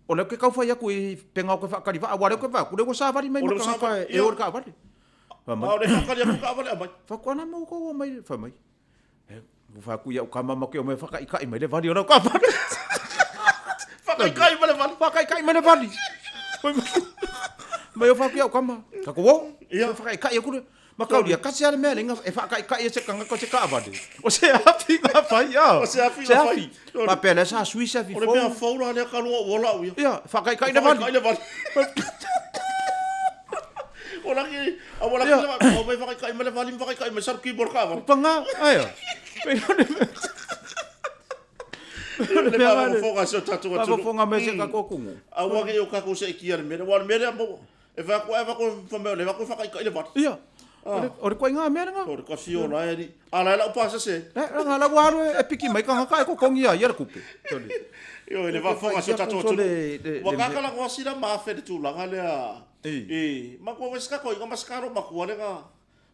o lea ou te tau fai atu i pega o ke faatali vaa, aua o lea ou te vaai atu, o lea ua savali mai O ma lea ua tagata savali, e o i le taavale. Fai mai. A o lea e faatali atu le taavale aumai. Fai atu, a na mo tou omai, fai mai. Ua fai atu i au tama ma ke omai e whakaikai mai le vali o lau taavale. Whakaikai mai le vali. Whakaikai mai le vali. Mai o fai atu i au tama. Ka ko o, Ia. whakaikai aku le. Ma kauria, kasi a le mea lenga e whakaikai e se kangaka o se taavale. O se afi nga whai, a. O se afi nga whai. Papea lea sa sui se afi O le mea fou la lea ka lua ua lau ia. Ia, whakaikai le vali. Whakaikai le vali. O laki, a ua laki le va, o mai whakaikai mai le vali, ma whakaikai mai saru ki mo le kaavale. Panga, aia. Le faafofoga a si o tatou atunuu. Faafofoga mai se tatou atunuu. Aua ne i o tatou seetia i le mea lea, aua o le mea lea mo, e fai atu ai avatu fai mai o lea avatu whakaikai le vali. Ia. O le koiga mea lena. O le kasi o la e alii. A la e lau pasese. La la ua alu e piki mai kangaka e kokongi ia ia le kupe. Ioe, le faafofoga a si o tatou atunuu. Ua kaka la koa sila ma afe le tulaga lea. I, makua foi se tatou ma se kalo makua lea na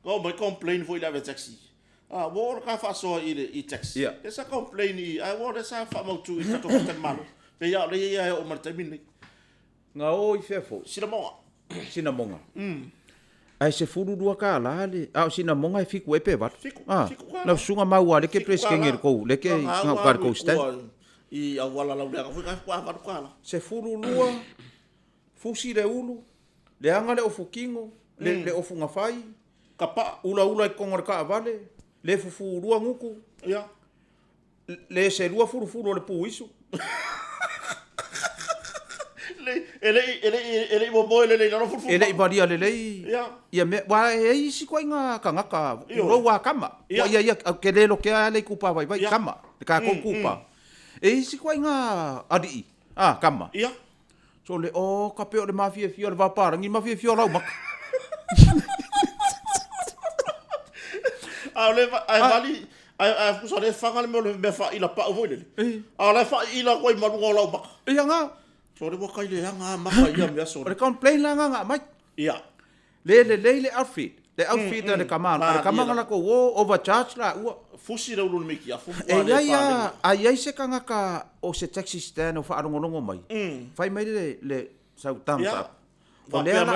na omai complain foi i le ave taxi. A, ua oo le ka faasoa i le i taxi. Ia. Lea sa complain i, ae ua o lea sa faamautu i le tatou faletalimalo. Pei lava o lea e i ai e oo mai le taimi lenei. Nga o i fea foi? Sinamoga. Sinamoga. Ae $12 le, a o sinamoga e 7 ea pe 8. 7, Ah, $7. Lau susuga mau a leke $7. Peresetene i le kou, leke i Ga gauta i le kou stand. I auala lauleaga foi ga faatoa $8. 12, fusi le ulu, leaga le ofutino, le, le ofugafai, Kapaa. ulaula i totonu o le taavale, le fufulua gutu, Ia. le selua fulufulu o le puisu. E le i, e le i, e le i momoe lelei i lalo fulufulu. E le i valia lelei Ia. ia mea, aua e i ai isi ituaiga tagata, Ioe. tulou a kama. Ia. Ua ia ia, ou te le lokea lava le itupa vaivai, Ia. kama, le tatou itupa. E i ai isi ituaiga alii, a, kama. Ia. Sole, o ka pei o le mafiafia o le vapalagi, mafiafia o lau maka. A o le, ae vali, ae, ae pusa le faga le mea o le mea faaila pau foi lele. A o la e faaila atu ai ma luga o lau maka. Ia na. Sole, ua tai leaga a maka ia mea sole. O le complain la na na aumai. Ia. Le lelei le outfit. Le outfit a le kama, a le kama na latou o overcharge laua. Fusi le ulu le meikiafu. E i ai a, a i ai se tagata o se taxi stand o faalogologo mai, fai mai le, le sau thumbs up. O lea la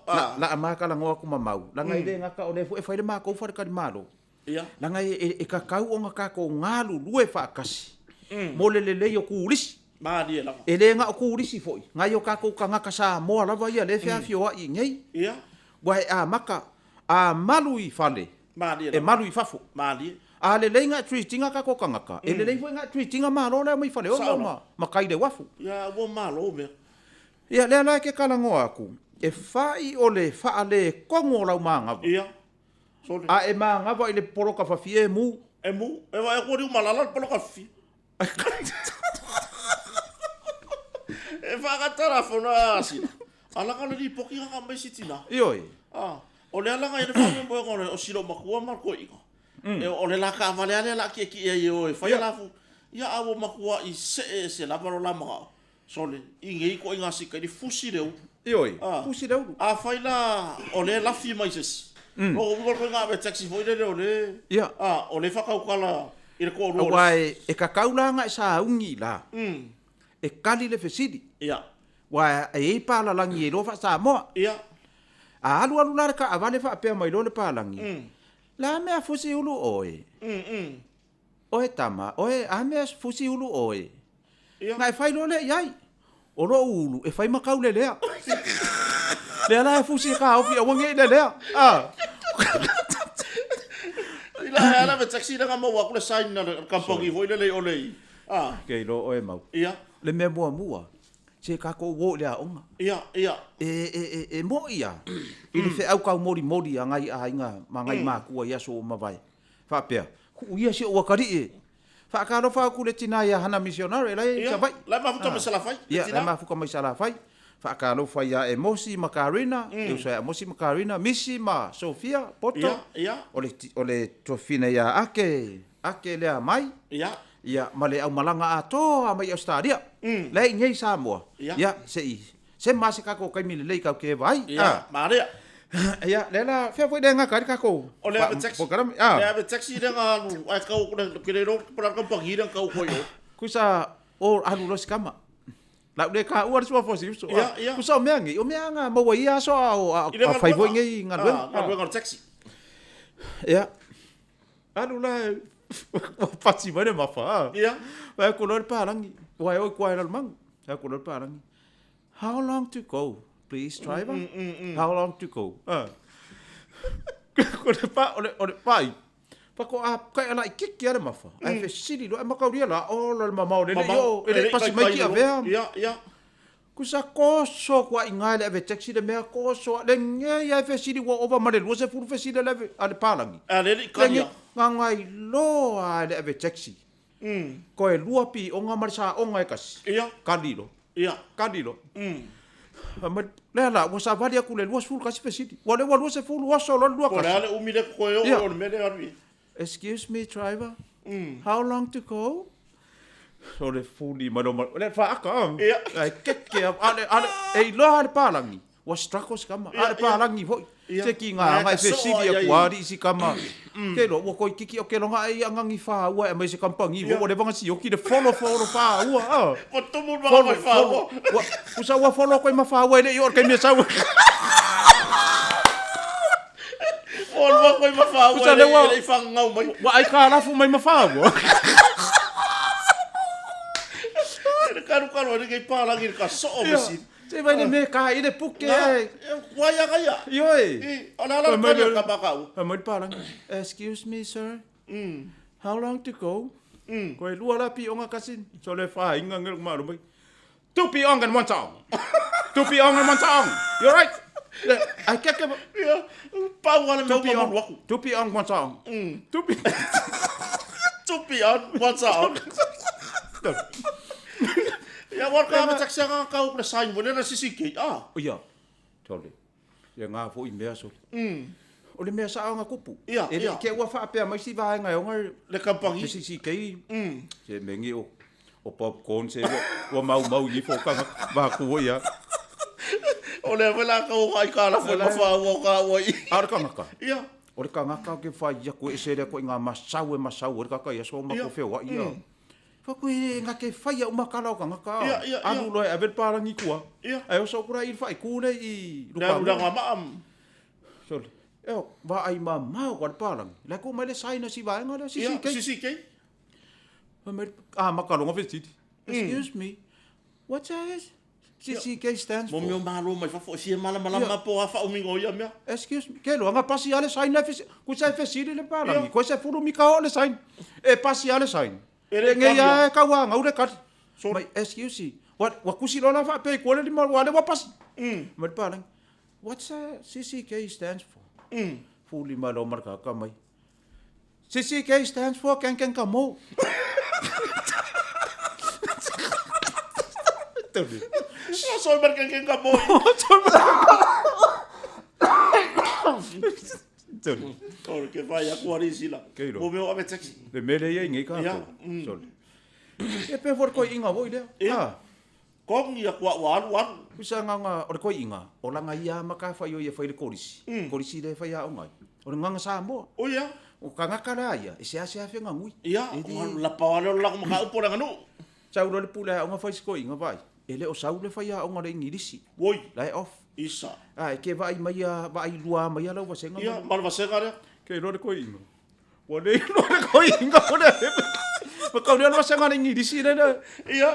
a, la a ma talanoa atu ma Mau, leaga e le gata o lea foi e fai le matou faletalimalo. Leaga e tatau ona tatou galulue faatasi mo le lelei o turisi. Malie lava. E le na o turisi foi, nai o tatou tagata Samoa lava ia lea e feafioai i inei. Ua e amata, a malu i fale, Malie e lava. malu i fafo. Malie. A lelei na e treat ina tatou tagata, e lelei foi na e treat ina Malo lea mai Faleolo Sao lava. ma tai i le uafu. Ia, ua malo mea. Ia, lea la e te talanoa atu, e fai o le faaletonu o lau manava. Ia. Sole. A e manava i le poloka fafie e mu. E mu. E vaai atu o malala le poloka fafie. E whaakata la fona asina. Alaga le lipoti nga mai si tina. Ioe. Ah, o le alaga i le faamoemoega o le o silo makua ma le koiga. E o le la kaavale a lea la kiekie ai e o e fai la fu. Ia a ua matua i see ese lava lo la manao. Sole, i ngei ituaiga sika i le fusi le ulu. Ioe, Ah. fusi le ulu. Afai la o lea e lafi mai se isi. O uiga o le ituaiga ave taxi foi lele o le Ia. ah, o le whakaukala i le toalua o le Aua e kakau la nga e sauni la. E kali le fesili. Ia. Aua e i ai palalagi e iloa faa-Samoa. Ia. A alualu la le kaavale faapea mai loa le palagi. La mea fusi ulu oe. Oe tama, oe a mea fusi ulu oe. Ia. Na e fai loa lea i ai. O lou ulu e fai ma kaulelea. Lea la e fusi e kaofi aua ne i lelea. Ah. I la hea la me taxi lea nga maua atu le sign a le kampangi foi lele i ole i. Ah. Kei loa oe mau. Ia. Le mea muamua, se tatou o i le aoga. Ia, ia. E, e, e, e moi a, i le feau taumolimoli a ngai aiga ma ngai makua i aso ua mavae. Faapea, Kuu ia si ou atalii e. Faatalofa atu le tina ia Hana Misionare la e i Savaii. Ia, la e mafuta mai Salafai, le Ia, tina. la e mafuta mai Salafai. Faatalofa ia Emosi ma Karina, le uso ia Emosi ma Karina, Misi ma Sofia Poto. Ia, ia. O le, o le tuafafine ia Ake, Ake lea mai. Ia. Ia, ma le aumalaga atoa mai Ausetalia. La e i inei i Samoa. Ia. Ia, se i sema se kakou taimi lelei kau ke vaai. Ia, marea. Ia, lea la, fea foi lea gata ai le tatou O le ave taxi. polokalame. Ah. Le ave taxi lea na alu, ae kau ku le, ke le iloa po o le a le kamupani lea na kau koe i o. Kusa, o alu loa si kama. Lau le kaua le suafa o si uso. Ia, ia. Kusa o mea nei, o mea nga maua i ia aso a o, a, I le a fai foi galuega. nei galuega. Ah, galuega o le taxi. Ia. Alu la, ua pasi mai le mafa. Ah. Ia. Vaai atu loa le palagi. Ua e o i kua e Lalomanu. Vaai atu loa le palagi. How long to go, please, driver? How long to go? Ah. O le pa, o le, o le pai. Faatoa kai ala i kiki a le mafa. Ae fesili loa, e makaulia la, ola le mamao le lei o, e lei pasi mai ki avea. Ia, ia. Kusa koso kua inga e le ave taxi le mea koso, le ngei ae fesili ua ova ma le 20 fesili a le ave, a le palagi. A le lei kali a. Ngangai loa e le ave taxi. Koe lua pioga ma le saoga e kasi. Ia. Kali loa. Ia. Kali loa. Fai mai, lea la, ua savali atu le 21 fesili. Ua lea ua 20 oso loa le lua Po o le kasi. a le umi lea koe oo Ia. o le mea lea e alu i ai. Excuse me, driver. How long to go? O le fuli mai loma, o le faaka, ah. Ia. Ai keke, a le, a le, e iloa le palagi. Ua struggle si kama. A le palagi foi. Ia. Se ki ngā ngai Ngai ka soa fesili ia aku i. ari si kama. Ke loa, ua koi kiki o ke longa e ia ngangi whāua e mai se kampangi Ia. ua leva nga sioki le folo folo whāua. Ah. Ua tumu le Folo, manga mai whāua. folo. Ua, usa ua folo koe ma whāua e le i o le kaimea sau. atu ai ma Faua Pusa lea ua- e le i fagagau mai. Ua aikalafu mai ma Faua. Le kalukalu ai lenei palagi i le ka soo me sili. Se vai le mea ka i le puke ai. Ua ia gaia. Ioe. O le ala le tali a ka makau. Fai mai le palagi. Excuse me, sir. How long to go? Koe lua la pionga kasi. So le whainga ngel kumalo mai. Tu pionga and one song. Tu pionga and one song. You're right. Ai ke ke. Ia, pau ale mea uma malu aku. Tu pionga one song. Tu pi. Tu pionga one song. Ia, war ka ma taxi anga kau le sign mo le sisi ke. Ah. Ia. Tole. Ia ngā foi mea so. O le mea sa anga kupu. Ia, E le ia. ke ua whaapea mai si vaenga e onga Le kampangi. Le CCK. Se mengi o o popcorn se ua, ua mau mau i fo kanga va ku ia. O le wela ka o ai ka la foi ma fa o ka o i. A o le kangaka. Ia. O le kangaka ke whai ia koe e se lea koe i ngā masau e masau o le kaka ia so ma ko wheo ia. Fa koe e ngā ke whai ia umakala o kangaka. Ia, ia, ia. Alu loa e ave le pārangi kua. Ia. Ai o so kura i whai kūle i Le alu langa maam. Sole. E o, va ai ma mau ka le pārangi. Le ko mai le saina si vaenga le Ia, CCK. CCK. Fai mai, ah, makalonga fesili. Excuse me, what's that? CCK stands Mo for? meo malo mai fafo si e malamalama po a whaumingo ia mea. Excuse me, ke loa nga pasi ale sign le fesili, ku sa fesili le palangi, ko se fulu mika o le sign. E pasi ale sign. E le E ngei kali a e kaua ngau le kali. So- Mai, excuse me, what, wa kusi lola fa pe ko le lima wa le wa pasi. Mai le palangi, what's that CCK stands for? Fuli mai lo marka ka mai. CCK stands for Ken Ken Ka Mo. Tuli. O soi mar ken ken ka mo. Tuli. O ke whai aku ari sila. Kei roa. Mo meo ave taxi. Le mele ia i ngei ka Ia, tou. Sole. E pe for koi inga voi lea. Ia. Ah. Kong ia kua ua alu alu. Kusa nganga o le koi inga, o langa ia ma ka whai o ia whai le korisi. Korisi le whai a ongai. O le nganga Samoa. O ia. O kangaka la ia, e se ase awhe ngangui. Ia, E o di- alu la pawale o lako maka upo le nganu. Sau lo le pule a onga whai si koi inga vai. E le o sau le whai a onga le ingilisi. Woi, Lai off. isa. Ah, e ke vai mai a, vai lua mai a lau vasenga. Ia, malvasenga rea. Ke loa le koi inga. Ua le iloa le koi inga o le Ma kau lea le vasenga le ingilisi le le. Ia.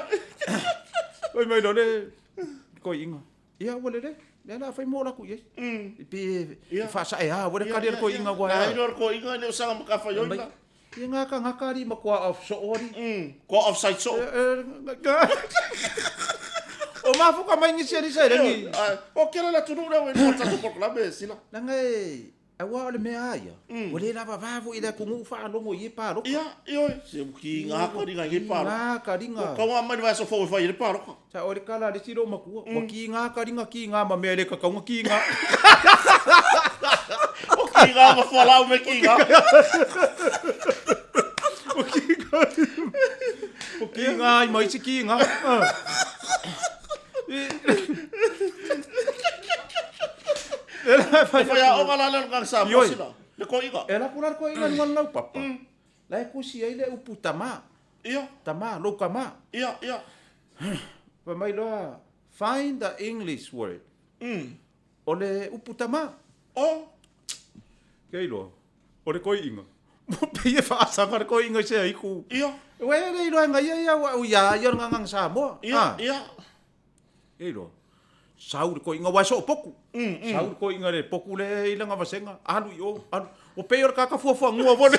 Oi mai loa le koi inga. Ia, ua lelei. Lea la fai mo laku i ai. Pe Ia. whaasa e a, ua le kari le koi inga ua Na e ino le koi inga ne o sanga maka whai a. oina. Ia ngā ka ngā kari ma kua off so ori. Kua offside so. O mafuka mai ngisi ari sa rangi. O kela la tunu lea wena tatu porklame sila. Langa e aua o le mea aia. Ua le lava vavo i le kungu whaalongo i e pāroka. Ia, ioi. Se ki ngā karinga i e pāroka. Ngā karinga. Kau ngā mai ni vaeso fau e whai i le pāroka. Sa o le kala le tiro makua. Ua ki ngā karinga ki ngā ma mea le kakaunga ki ngā. O ki ngā ma whalau me ki ngā. O ki ngā. O ki ngā i mai si ki ngā. E whai a onga la leo ngā sa Ioi. sila. Le koi inga. E la kura ko inga nuan lau papa. La e kusi ai le upu tama. Ia, Tama, lou kama. ia, ia. Fai mai loa, find the English word. O le upu tama. O, Kei loa, o le koi inga. Mo pei e whaasanga le koi inga i se ai ku. ia, Ue le iloa ngai ia ia ua ia ia ngang Samoa. ia, Ah, ia. Kei loa. Sau le koi inga wai so poku. Sau le koi inga le poku le i langa vasenga. Alu i o, alu. O pei o le kaka fuafua ngua vole.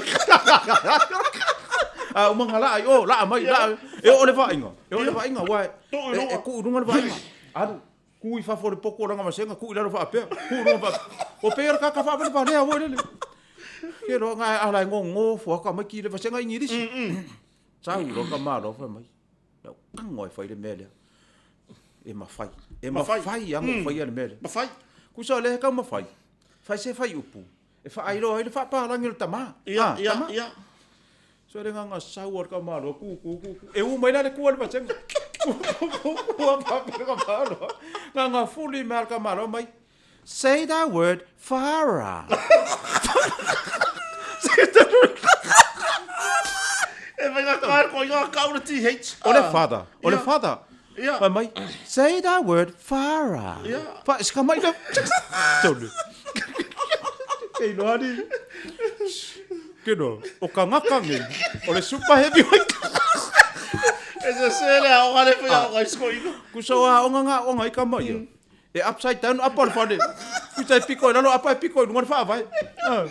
Ah, o manga la ai o, la mai, la. E o le vainga. E o le vainga wai. Tuu i E, lunga. e ku i lunga le vainga. Alu. Ku i fafo le poku o langa vasenga, ku i lalo whaapea. Ku i lunga whaapea. O pei o le kaka whaapea le whalea voi lele. Ke loa ngai ala e ngongo fuaka mai ki le vasenga ingirisi. Sau lo ka malo whai mai. Lau kango e whai le mea lea. E mawhai. E Mawhai. mawhai ango whai a le mea lea. Ma whai. Kusa le kau mawhai. Whai se whai upu. E whaairoa ai le whaaparangi o le tama. Ia, Ah, ia, tama. ia. So le nganga sau o le kamalo, ku, ku, ku, ku. E u mai la le kua le vasenga. Ku, ku, ku, ku, a pape le kamalo. Nganga fuli mea le kamalo mai. Say that word, Farah. E whai ngā kāre koi ngā kau le TH. O le father. O le Ia. father. Ia. Fai mai, say that word, Farah. Ia. Fa, sika mai le. Tolu. Kei loa ni. Keno, o kangaka nei, o le super heavyweight. E sese le aoga le faiaoga i sikoina. Kusa o aoga nga aoga i kama ia. E upside down apa o le fale. Kusa e piko i lalo apa e piko i luga o le faavae. Ah.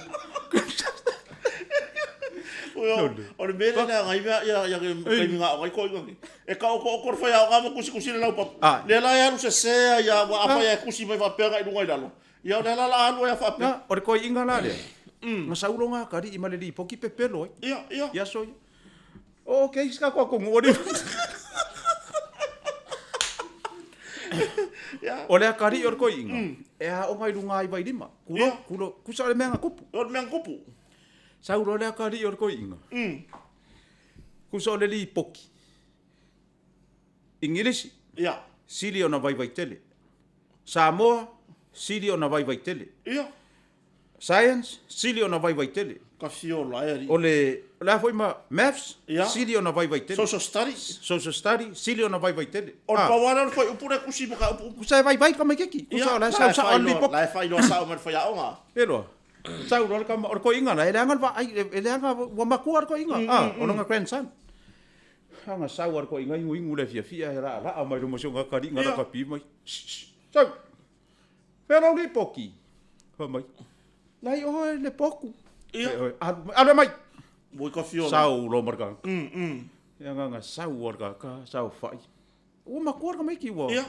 O le mea lea ngai mea ia ia ke taimi nga aoga i koina nei. E ka oko oko le faiaoga ma kusikusi le laupapa. Lea la e alu sese ai ia ua afai e kusi mai faapea agai i luga i lalo. Ia o lea la la alu ai a faapea. Na, o le koiiga la lea. Na saulo nga kali'i ma le lipoki pepelo ai. Ia, ia. I aso ia. O okay, si ka koa kongu o Ia. O le akali'i o le koiiga, e aoga i luga ai vailima. Kulo, kulo, kusa o le mea nga kupu. O le mea nga kupu. Saulo le akali'i o le koiiga. Kusa o le lipoki. Igilisi, Ia. sili ona vaivai tele. Samoa, sili ona vaivai tele. Ia. Science, sili ona vaivai tele. Ka fiola e alii. O le, o le a foi ma Maths, Ia. sili ona vaivai tele. Social Studies. Social Study, sili ona vaivai tele. O le pau lava lea o le fuaiupu lea e kusi ma ka upu. Kusa e vaivai ka maikeki. Kusa o la e sau sao le lipoki. La e faailoa sao mai le faiaoga. E loa. Sau loa le kama, o le koiiga la, e leaga le vaai, e leaga ua makua le koiiga. Ah, o lona grandson. Anga sau a le koiiga iguigu le fiafia e laalaa mai luma o si ona kaliiga lakapi mai. Sau! Fea lou lipoki? Fai mai, Lai oe le poku. Ia. Alu mai, alu mai! Ua ka fiola. Sau loa ma le kaka. E agaga sau a le kaka, saofai. Ua makua le tamaiti ua. Ia.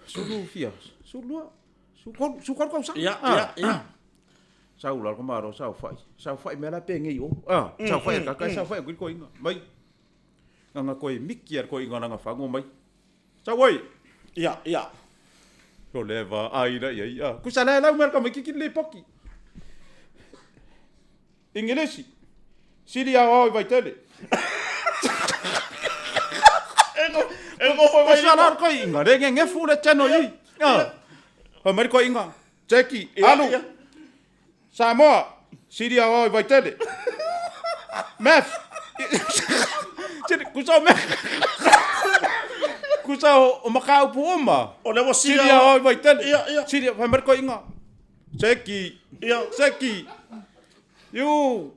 Sulu fia, sulu lua, sulu tolu, sulu tolu tausaga. Ia, ia, ia. Sau la le malo, saofai. Saofai mea la penei o. Ah, saofai le kaka, saofai aku i le koiga. Mai. Nganga koe miki a le koiga langa fago mai. Sau ai. Ia, ia. Lo le va ai la ia ia. Kusa la lau mea le tamaititi le lipoki. Ingilisi. Sili aoao i Vaitele. E nofo mai Kusa la le koiga, le ngegefu le teno i. Ah. Fai mai le koiga. Jackie, alu. Samoa, sili aoao i Vaitele. Math. Sili, kusa o math. Kusa o makaupu uma. O lea ua sili aoao i Vaitele. Ia, ia. Sili, fai mai le koiga. Jackie. Ia. Jackie. You,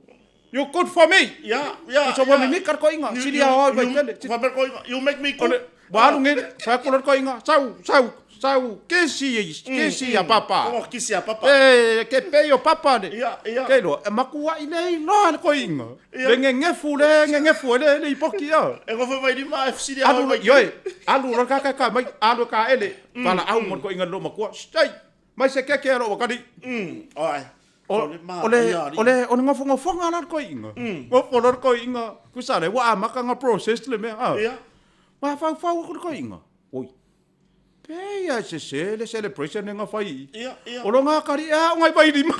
you good for me. Ia, ia. Kusa ua mimika le koiga. Sili aoao i Vaitele. Fai mai le koiga, you make me good. Ua alu nei, fai atu loa le koiga, sau, sau, sau, kisi, kisi a papa. Oh, kisi a papa. E, ke pei o papa le. Ia, ia. Ke iloa, e makuaʻi le iloa le koiga. Ia. Le gegefu, le gegefu e le, le ipoki ia. E nofo mai lima e fesili a Alu, ioe, alu loa le kakaeka mai, alu e kaele, valaau mo le koiga i le loomatua. Stai, mai se keke a lou akalii. Ai. O, o le, o le, o le gofogofoga la le koiga. Gofo loa le koiga, kusa le, ua amata ona process le mea. Ia. Mafaufau aku le koiga. Oi, pei a e sese le celebration lea na fai i i. Ia, ia. O lona akalii e aoga i Vailima.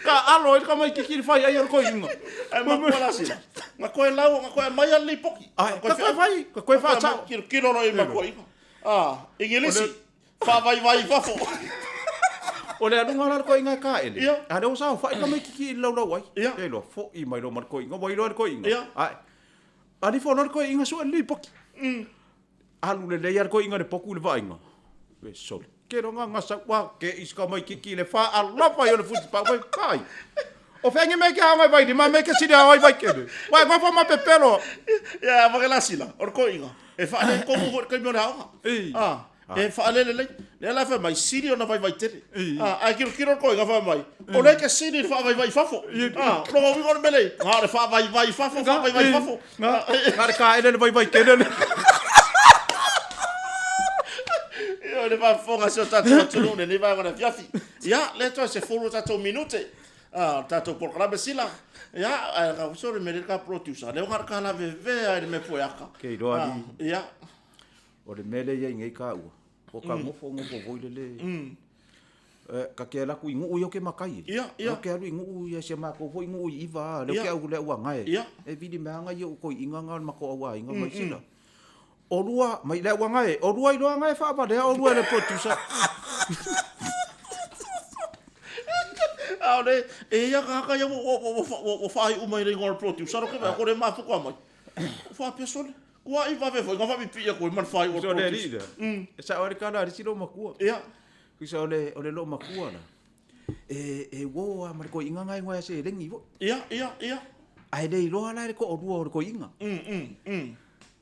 Ka alo ai le tamaititi i le fai ai o le koiga. Ae matua la sila. Na koe lau, na koe aumai a le lipoki. Ai, ka koe fai, ka koe faasao. Kilokilo loa i makuaiga. Ah, Igilisi, faavaivai i fafo. O le aluga la le koiga e kaele. Ia. A lea ua saofai le tamaititi i le laulau ai. Ia. Ia iloa, foi mai loa ma le koiga, ua iloa e le koiga. Ia. Ae, alifo loa le koiga sue le lipoki. Alu lelei lava le koiga i le poku i le vaaiga. E sole. Ke loga gasa ua ke i sika mai kiki le faalapa i o le fusi pau mai kai. O whengi me ke aoga i Vailima me ke sili aoga i Vaikele. Wa e gofa ma pepelo. Ia, a la sila, o le koiga. E whaalele komu fo le kaimi o le aoga. Ah, e whaalele lei. Lea la whai mai, sili ona vaivai tele. Ah, ai kiro kiro le koiga whai mai. O le ke sili le whaavaivai fafo. Ah, logo wingo le mele. Ngā le whaavaivai fafo, whaavaivai fafo. Ngā, ngā le kaele le vaivai tele le. Ia, o le faafofoga a si o tatou atunuu i lenei vaega o le afiafi. Ia, lea toe 10 o tatou minute. Ah, o le tatou polokalame sila. Ia, ae ka uso le mea le ka producer. Lea ua ka lavevea i le mea pueaka. Ke iloa Ah, ali. Ia. O le mea lea i ai nei kāua. O ka ngofo ngofo foi lele. Eh, ka ke ala aku i Nuu ia o ke makai e. Ia, ia. O ke alu i Nuu ia si a makou foi Nuu i Iva a, lea o Ia. ke au le au aga e. Ia. E vili mai aga ia o koiiga nga o le makou au aiga mai sila. Olua, mai le au aga e, olua iloa aga e faavalea olua e le producer. A o le, e ia ka haka ia ua, ua, ua, ua, ua faaiu mai le igoa o le producer, o ke vai, ko le mafuka mai. O faapea sole, kua i vave foi, nga faapipii aku ai ma le faaiu o le So le producer. alii lea. E sao ai le kala a le isi loomatua. Ia. Kusa o le, o le loomatua la. E, e uo lava ma le toeaina na e igoa ia seleni foi. Ia, ia, ia. Ae le iloa la e le toalua o le toeaina.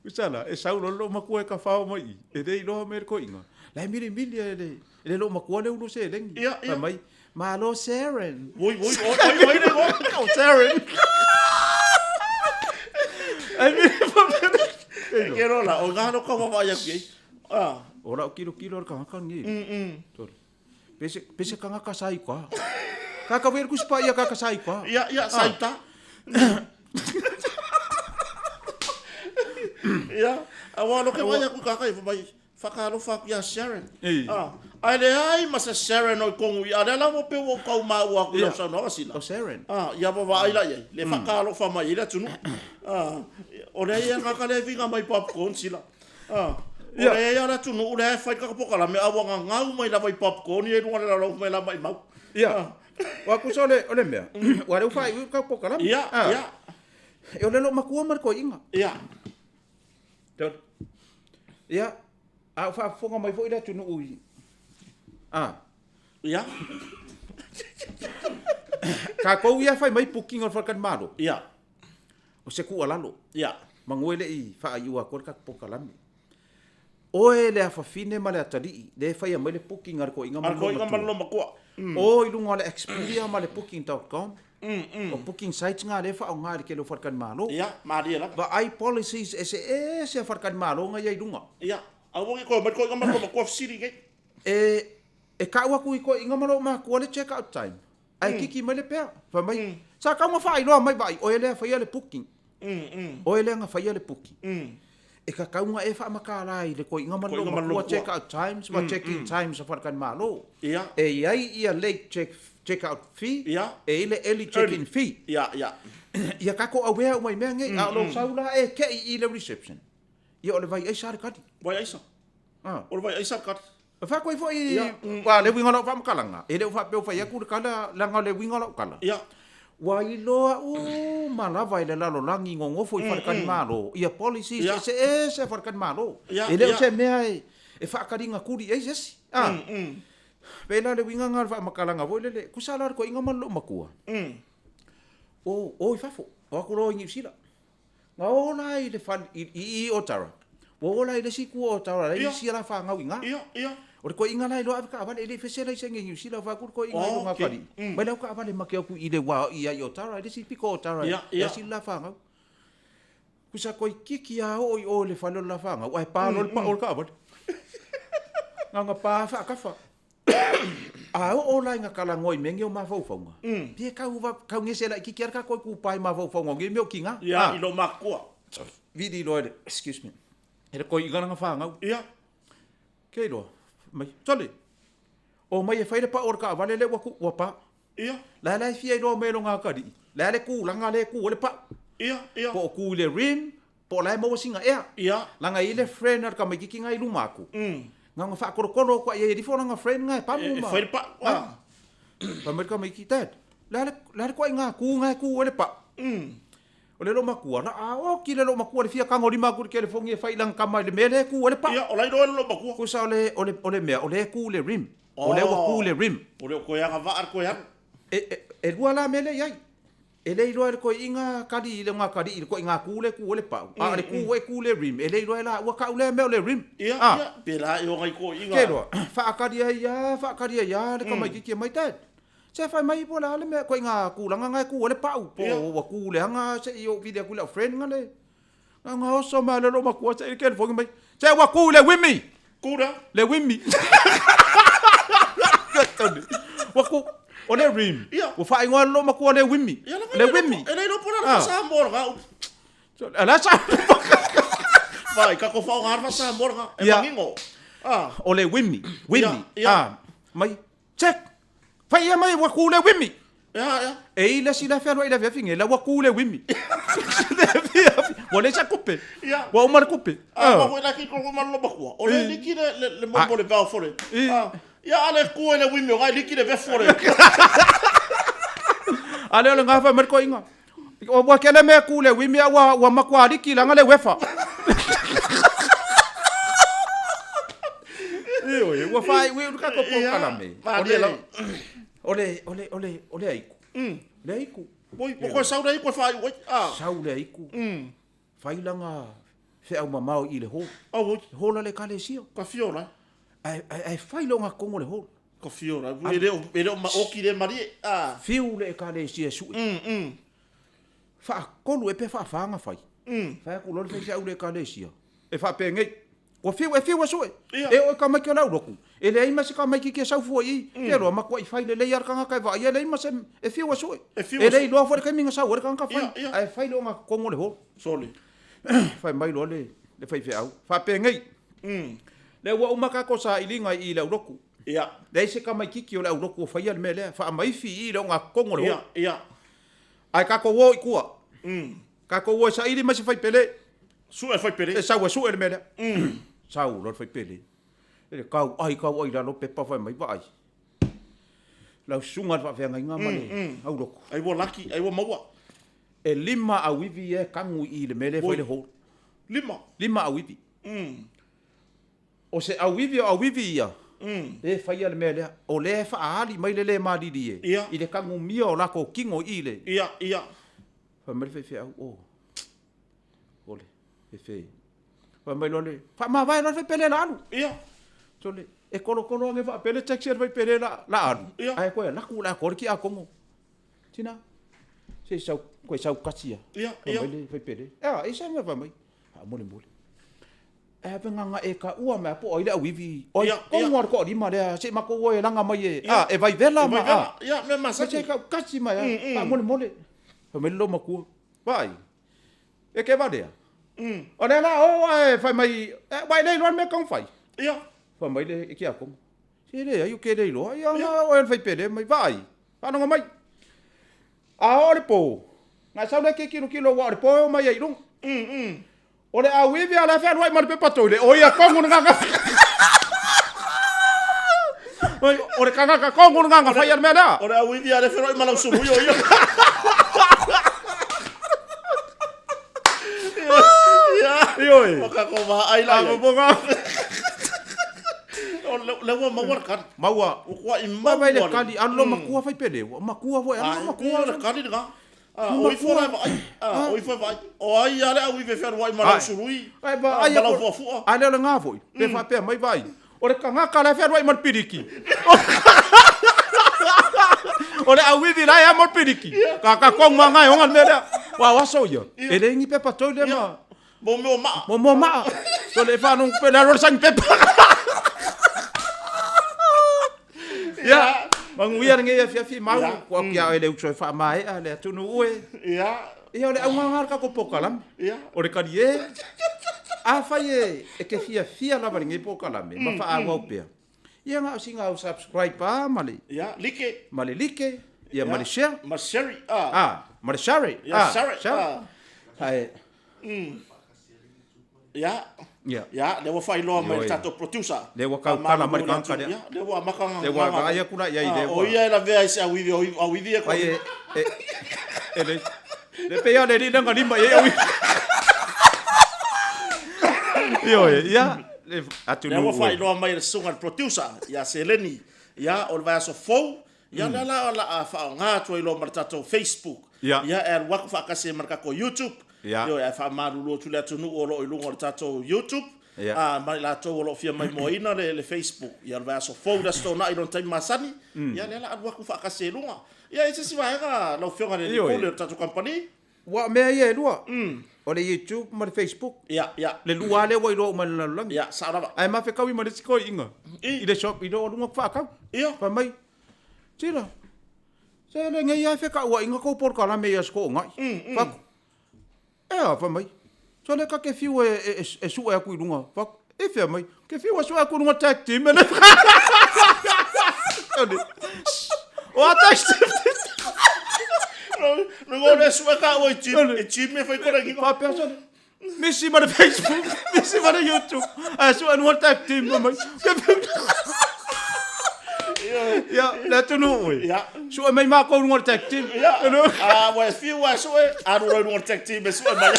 Tusa la, e sau loa le loomatua e tafao mai i i, e le iloa mea le toeaina. La e milimili e le, e le loomatua le ulu seleni. Ia, ia. Fai mai, Malo Sharon. Oi, oi, oi, oi, oi, le igoa. O Sharon. Ai mili faapena. E ke loa la, o ngā no ka wawaai aku i ai. Ah. O lau kilokilo o le tagata lenei. Tole. Pese, pese kangaka sa i koa. Kaka wera kusi pa ia kaka sa i koa. Ia, ia, sa i ta. Ia, a wā loke wai aku kaka i whamai, whakaalofa aku ia Sharon. Ah, ai le ai ma sa Sharon o i kongu i, a lea la mo pe o kau maua aku i au saunoaga sila. O Sharon. Ah, ia wawa ai la iai, le whakaalofa mai i le atunu. Ah, o lea ia kaka lea vinga mai popcorn sila. Ah, o Ia. lea ia le atunuu lea e fai kaka pokalame a ua gagau mai lava i popcorn ia i luga o le lalaufu mai la maimau. Ia. Aua tusa o le, o le mea, ua lea ua faaiuiu le tatou pokalame. Ia, Ah. ia, E o le loomatua ma le toeaina. ia. Ia, a o faafofoga mai foi le atunuu i... Ah. Ia. Tatou ia e fai mai booking o le faletalimalo. Ia. O se tuualalo. Ia. Manu e le i faaiu atoa le tatou polokalame. Oe le afafine ma le atalii lea e faia mai le booking a le toeaina ma le loomatua. O i luga o le Expedia ma le booking dot com. O booking sites na lea e faaaoga e le tele o faletalimalo. Ia, malie lava. Vaai policies eseese a faletalimalo na i ai i luga. Ia, aua ne i toe omai le toeaina ma le loomatua fesili nei. E kau atu i toeaina ma loomatua le check out time. Ae kiki mai le pea, fai mai, sa tau na faailoa mai vaai, oe lea faia le booking. Oe lea na faia le booking. E tatau na e faamatala i le toeaina ma le loomatua check out times ma check in times a faletalimalo. E i ai ia late check, check out fee, e i ai le early check in fee. Ia tatou aware uma i mea nei, a o lou sau la e kei i le reception. Ia o le vai aisa le kali. Vai aisa. Ah. O le vai aisa le kali. E faatoai foi, ua le uiga o lau faamatalaga, e le o faapea ua fai atu le tala, leaga o le uiga o lau tala. Ua iloa uma lava e le lalolagi nonofo i faletalimalo ia policies eseese a faletalimalo. E le o se mea e faataliga tuli i ai se isi. A. Pei la le uiga lena o le faamatalaga foi lele, tusa la o le toeaina ma le loomatua, o, o i fafo, o atu loa i Niu Sila. Na o la i le fale, i, i, i Otara. Ua o la i le isi itu o Otara, la i isi la fanau i ina. Ia, ia. O le toeaina la e iloa ave taavale, e le i fese laisene i Niu Sila, fai atu le toeaina i lona atalii, mai lau taavale ma te o atu i le ua i ai i Otara, i le isi pito o Otara, Ia, ia. e asi le la fanau. Kusa toeitiiti lava oo i o i le fale o le la fanau, ae pa loa le pao o le taavale. Na ona pa faatafa. A oo la ina talanoa i mea nei o mafaufauga, pe tau, tau gese laitiiti lava le tatou itupa i mafaufauga o nei mea o tina. Ia, i lou matutua. Vili loa e le, excuse me, e le toeaina lana fanau. Ia. Ke iloa, mai, sole, omai e fai le pao o le taavale lea ua tu, ua pa. Ia. La la e fia iloa mai e lona atalii, le a le tulaga lea e tu ai le pao. Ia, ia. Po o tu i le rim, Po o la e maua sina ea. Ia. Leaga e i ai le friend a le tamaitiiti na i luma atu. Na ona faakolokolo atu i ai e lifo lana friend na e pamu ma. E fai le pau. A. Fai mai le tamaitiiti, Dad, le a le, le a le ituaiga tu na e tu ai le pau? O le loomatua, la a oki le loomatua i le fia tagolima atu i le telefoni e fai i lana tama i le mea lea e tu ai le pau. Ia, o la e iloa e le loomatua. Tusa o le, o le, o le mea, o lea e tu i le rim. O lea ua tu i le rim. O le o toe agavaa le toe alu. E, e, e lua la mea lea i ai. E le iloa e le toeaiina kali i le gatali'i i le toaiga ku le ku ai le pau, a o le ku ai ku le rim, e le iloa e laua ka'u lea mea o le rim. Ia, A. ia, pēlā e oga i toeaiina. Ke loa, faakali ai a, faakali ai a le tamaitiiti e mai, Dad, se fai mai po o le a le mea toaiga tulaga na e ku ai le pau, po ua ku leaga se i ou vili atu i lau friend na le, na na oso mai le loomatua se i kelefogi mai, se ua ku i le uimi! Ku lea? Le uimi. Ua ku, o le rim. Ia. Ua faaigoa e le loomatua le uimi. Ia, Le uimi. E le iloa po o le a le faa-Samoa lena upu. O le a sa... Vai, tatou faaaoga le faa-Samoa lena, e manino. Ah. O le uimi, uimi. Ia, ia. Ah, mai, check. Fai ia mai ua ku le uimi. Ea, ea. E i le isi la e fealuai i le afiafi nei, la ua ku le uimi. Ua leai sa kupe. Ia. Ua uma le kupe. A ua foi la ki toko ma loma kua. O le liki le le le mo le vao fole. I. Ia a le ku e le uimi o gai liki le vefu le. A lea o le gafa mai le toeaina. Ua kele mea ku le uimi a ua ua matua liki leaga le uefa. Ioe, ua faaiuiu le tatou polokalame. Ia, malie lava. O le, o le, o le, o le aiku. Le aiku. Oi, ua toe sau le aiku e faaiu ai. Ah. Sau le aiku. Fai lana feau mamao i le hall. Auoi. Le hall a le ekalesia. Ka fia ola. Ae, ae, ae fai le ogatotonu o le hall. Ka fia ola. E le o, e le o maoti le malie. Ah. Fiu le ekalesia e sue. Faatolu ea pe faafa na fai. Fai atu loa le faifeau i le ekalesia, e faapenei, Ua fiu, e fiu e sue. E oo i tamaiti o le aulotu, e leai ma se tamaititi e sau fua i i. Te iloa, matuai fai lelei lava le tagata e vaaia, e leai ma se, e fiu e sue. E le iloa foi le taimi na sau ai le tagata fai, ae fai le ogatotonu o le hall. Sole. Fai mai loa le faifeau, faapenei, Lea ua uma tatou sailiga i i le aulotu. Leai se tamaititi o le aulotu o faia le mea lea, faamaifi i i le ogatotonu o le hall. Ae tatou o i tua. Tatou o e saili mai se faipele. Sue le faipele. E sau e sue le mea lea. Sau loa le faipele. E tau ai, tau ai i lalo pepa fai mai, vaai. Lau susuga i le faafeagaiga ma le aulotu. Ai ua laki, ai ua maua. E lima auivi ia e tanu i i le mea lea e fai le hall. Lima? Lima auivi. O se auivi o auivi ia, lea e faia le mea lea, o lea e faaali mai le le malilie i le tanumia o latou tino i i le. Ia, ia. Fai mai le faifeau, oh, ole, fefe. Fai mai loa le, faamavae loa le faipele la alu. Ia. Sole, e kolokolo ane faapea le taxi a le faipele la, la alu. Ia. Ae toe alu atu le atoa le tiakono. Tina, se i sau, toe sau kasi lava. Ia, ia. Fai mai le faipele, ea, e se mea fai mai, faamolemole. E ave gaga e ka ua mea po o ai le auivi. O ai tonu lava le toalima lea se i matou o e laga mai e, a, e vaivela ma, a. Ia, mea masani. Se kau kasi mai a, faamolemole. Fai mai le loomatua, vaai, e ke valea. O lea la o ae fai mai, ua e le iloa le mea e tatau ona fai. Ia. Fai mai le tiakono, se leai ou te le iloa. Ia, na o e le faipele mai, vaai, faalogo mai. A oo le po, na e sau lea e tilotilo aua o le po e omai ai i luga. O le auivi a la e fealuai ma le pepa toile, o ia tonu le gaga. O le tagata tonu le gaga fai a le mea lea. O le auivi a le fealuai ma lau sului o ia. Ia. Ioe. O ka ko vaai la. A momoga. O le ua maua le kali. Maua. Ua kuai maua. Maua le kali, alu lo matua fai pele. Ua matua foi, alu lo matua. Le kali le O ifo la e vaai. O ifo e vaai. O ai lava le auivi e fealuai ma lau sului, ma lau fuafua. A le o lena foi, pe faapea mai vaai, o le tagata la e fealuai ma le piliki. O le auivi la e amo le piliki. Ka ka kong ma ngai onga le mea lea. Wa o aso ia. E leai ni pepa toi lea ma. Mo mea o maa. Mo mea o maa. So le whanau pe le alo le sangi pepa. Ia, manuia lenei afiafi mau, kua au ki a oe le uso e faamaea le atunuu e. Ia. Ia, o le auga lena o le tatou polokalame. Ia. O le kali e. Afai e, e te fiafia lava i lenei polokalame ma faaauau pea, ia na o sina au subscribe lava ma le. Ia, like. Ma le like, ia ma le share. Ma share, ah. Ah, ma le share. Ia, share, ah. Ae, Ia. Ia. Ia, lea ua faailoa mai le tatou producer. Lea ua kaukala mai le tagata lea. Ia, lea ua amata ona. Lea ua vaai atu la i ai lea ua. O ia e lavea i se auivi, o auivi e Ai e e e le le pei lava le alii lea na lima i ai auivi. Ioe, ia, le atunuu. Lea ua faailoa mai e le susuga i le producer ia Seleni. Ia, o le vaiaso fou, Ia lea la o le a faaaoga atu ai loa ma le tatou Facebook. Ia. Ia e alu atu faatasi ai ma le tatou YouTube. Ia. Ioe, ae faamalulu atu i le atunuu o lo o i luga o le tatou YouTube. Ia. A, ma i latou o lo o fia maimoaina le, le Facebook. Ia o le vaiaso fou i le Aso Toonai i lona taimi masani. Ia lea la alu atu faatasi ai i luga. Ia e i ai se isi vaega lau Afioga i le Alii Ioe. Pule o le tatou kamupani? Ua o mea ia e lua, o le YouTube ma le Facebook. Ia, ia. Le lua lava lea ua iloa uma e le lalolagi. Ia, sao lava. Ae mafekaui ma le isi toeaiina i le shop i lou aluga atu faatau. Ia. Fai mai, Tila, se lenei lava e fekauaiga tou polokalame i Aso Toonai. Fai atu, e a? Fai mai, sole ta te fiu e sue atu i luga. Fai atu, i fea mai? Ke fiu e sue atu i luga tag team e le. O a tag team. No le sue ka o i team, i team e fai kona ki. Faapea sole. Misi ma le Facebook, misi ma le YouTube. Ae sue luga tag team mai. Ke fiu. Ia, le atunuu e. Ia. Sue mai makou luga o le tag team. Ia. A, ua e fiu a sue, alu loa i luga o le tag team e sue mai.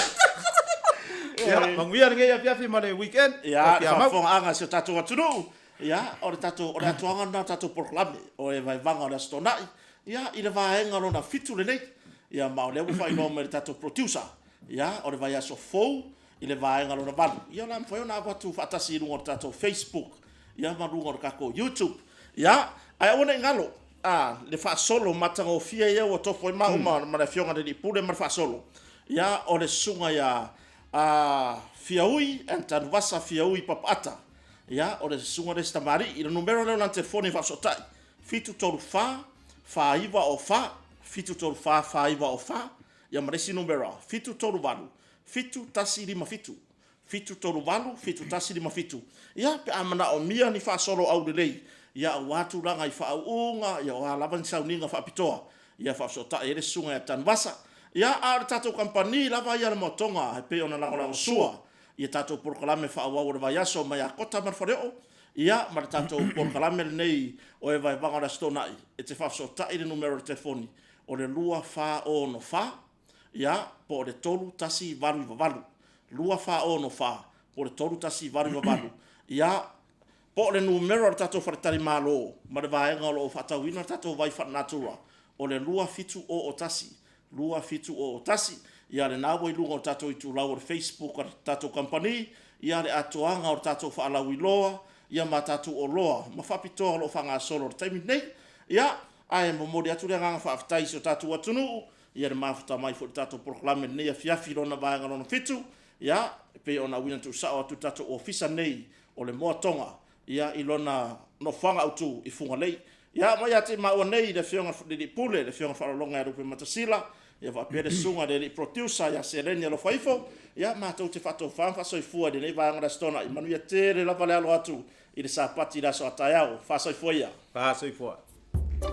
Ia, manuia lenei afiafi ma le weekend. Ia, le faafofogaaga a si o tatou atunuu. Ia, o le tatou, o le atoaga lena o le tatou polokalame o e Vaevaga o le Aso Toonai, ia, i le vaega lona fitu lenei. Ia, ma o lea ua faailoa mai e le tatou producer, ia, o le vaiaso fou i le vaega lona valu, ia, o le a mafai ona avatu faatasi i luga o le tatou Facebook, ia, ma luga o le tatou YouTube. Ia, ae aua ne i galo, a, le faasolo matagofie ia ua tofu ai maua ma, ma le Afioga i le Alii Pule ma le faasolo, ia, o le susuga ia a, Fiaui and Tanuvasa Fiaui Papaata. Ia, o le susuga lea i si tamalii. I le numera lea o lana telefoni e faafesootai, 734 4904, 734 4904, ia ma le isi numera, 738 7157, 738 7157. Ia, pe a manaomia ni faasolo aulelei, ia aua tulaga i faauuga, ia o a lava ni sauniga faapitoa, ia faafesootai ai le susuga ia Tanuvasa. Ia, a o le tatou kamupani lava ia a le Moatoga e pei ona lagolagosua i a tatou polokalame faaauau o le vaiaso mai Akota ma le Faleoo, ia ma le tatou polokalame lenei o e Vaevaga o le Aso Toonai, e te faafesootai i le numera o le telefoni o le 2464, ia, po o le 3188, 2464 po o le 3188, ia, po o le numera o le tatou faletalimalo ma le vaega o lo o faatauina le tatou vai faalenatura, o le 2701, 2701. Ia lena ua i luga o le tatou itulau o le Facebook a le tatou kamupani, ia le atoaga o le tatou faalauiloa, ia ma tatou oloa ma faapitoa o lo o faagasolo i le taimi lenei. Ia, ae momoli atu le agaga faafetai i si o tatou atunuu, ia le mafuta mai foi i le tatou polokalame i lenei afiafi i lona vaega lona fitu, ia, e pei ona auina tuusao atu i le tatou ofisa nei o le Moa Toga, ia, i lona nofoaga autu i Fugalei. Ia, mai ia te maua nei le Afioga i le Alii Pule, le Afioga Faalologa ia Lupematasila, ia faapea le Susuga i le Alii Producer ia Seleni Alofaifo, ia, matou te faatofa ma faasoifua i lenei vaega o le Aso Toonai. Manuia tele lava le alo atu i le Sapati i le aso a taeao. Faasoifua ia. Faasoifua.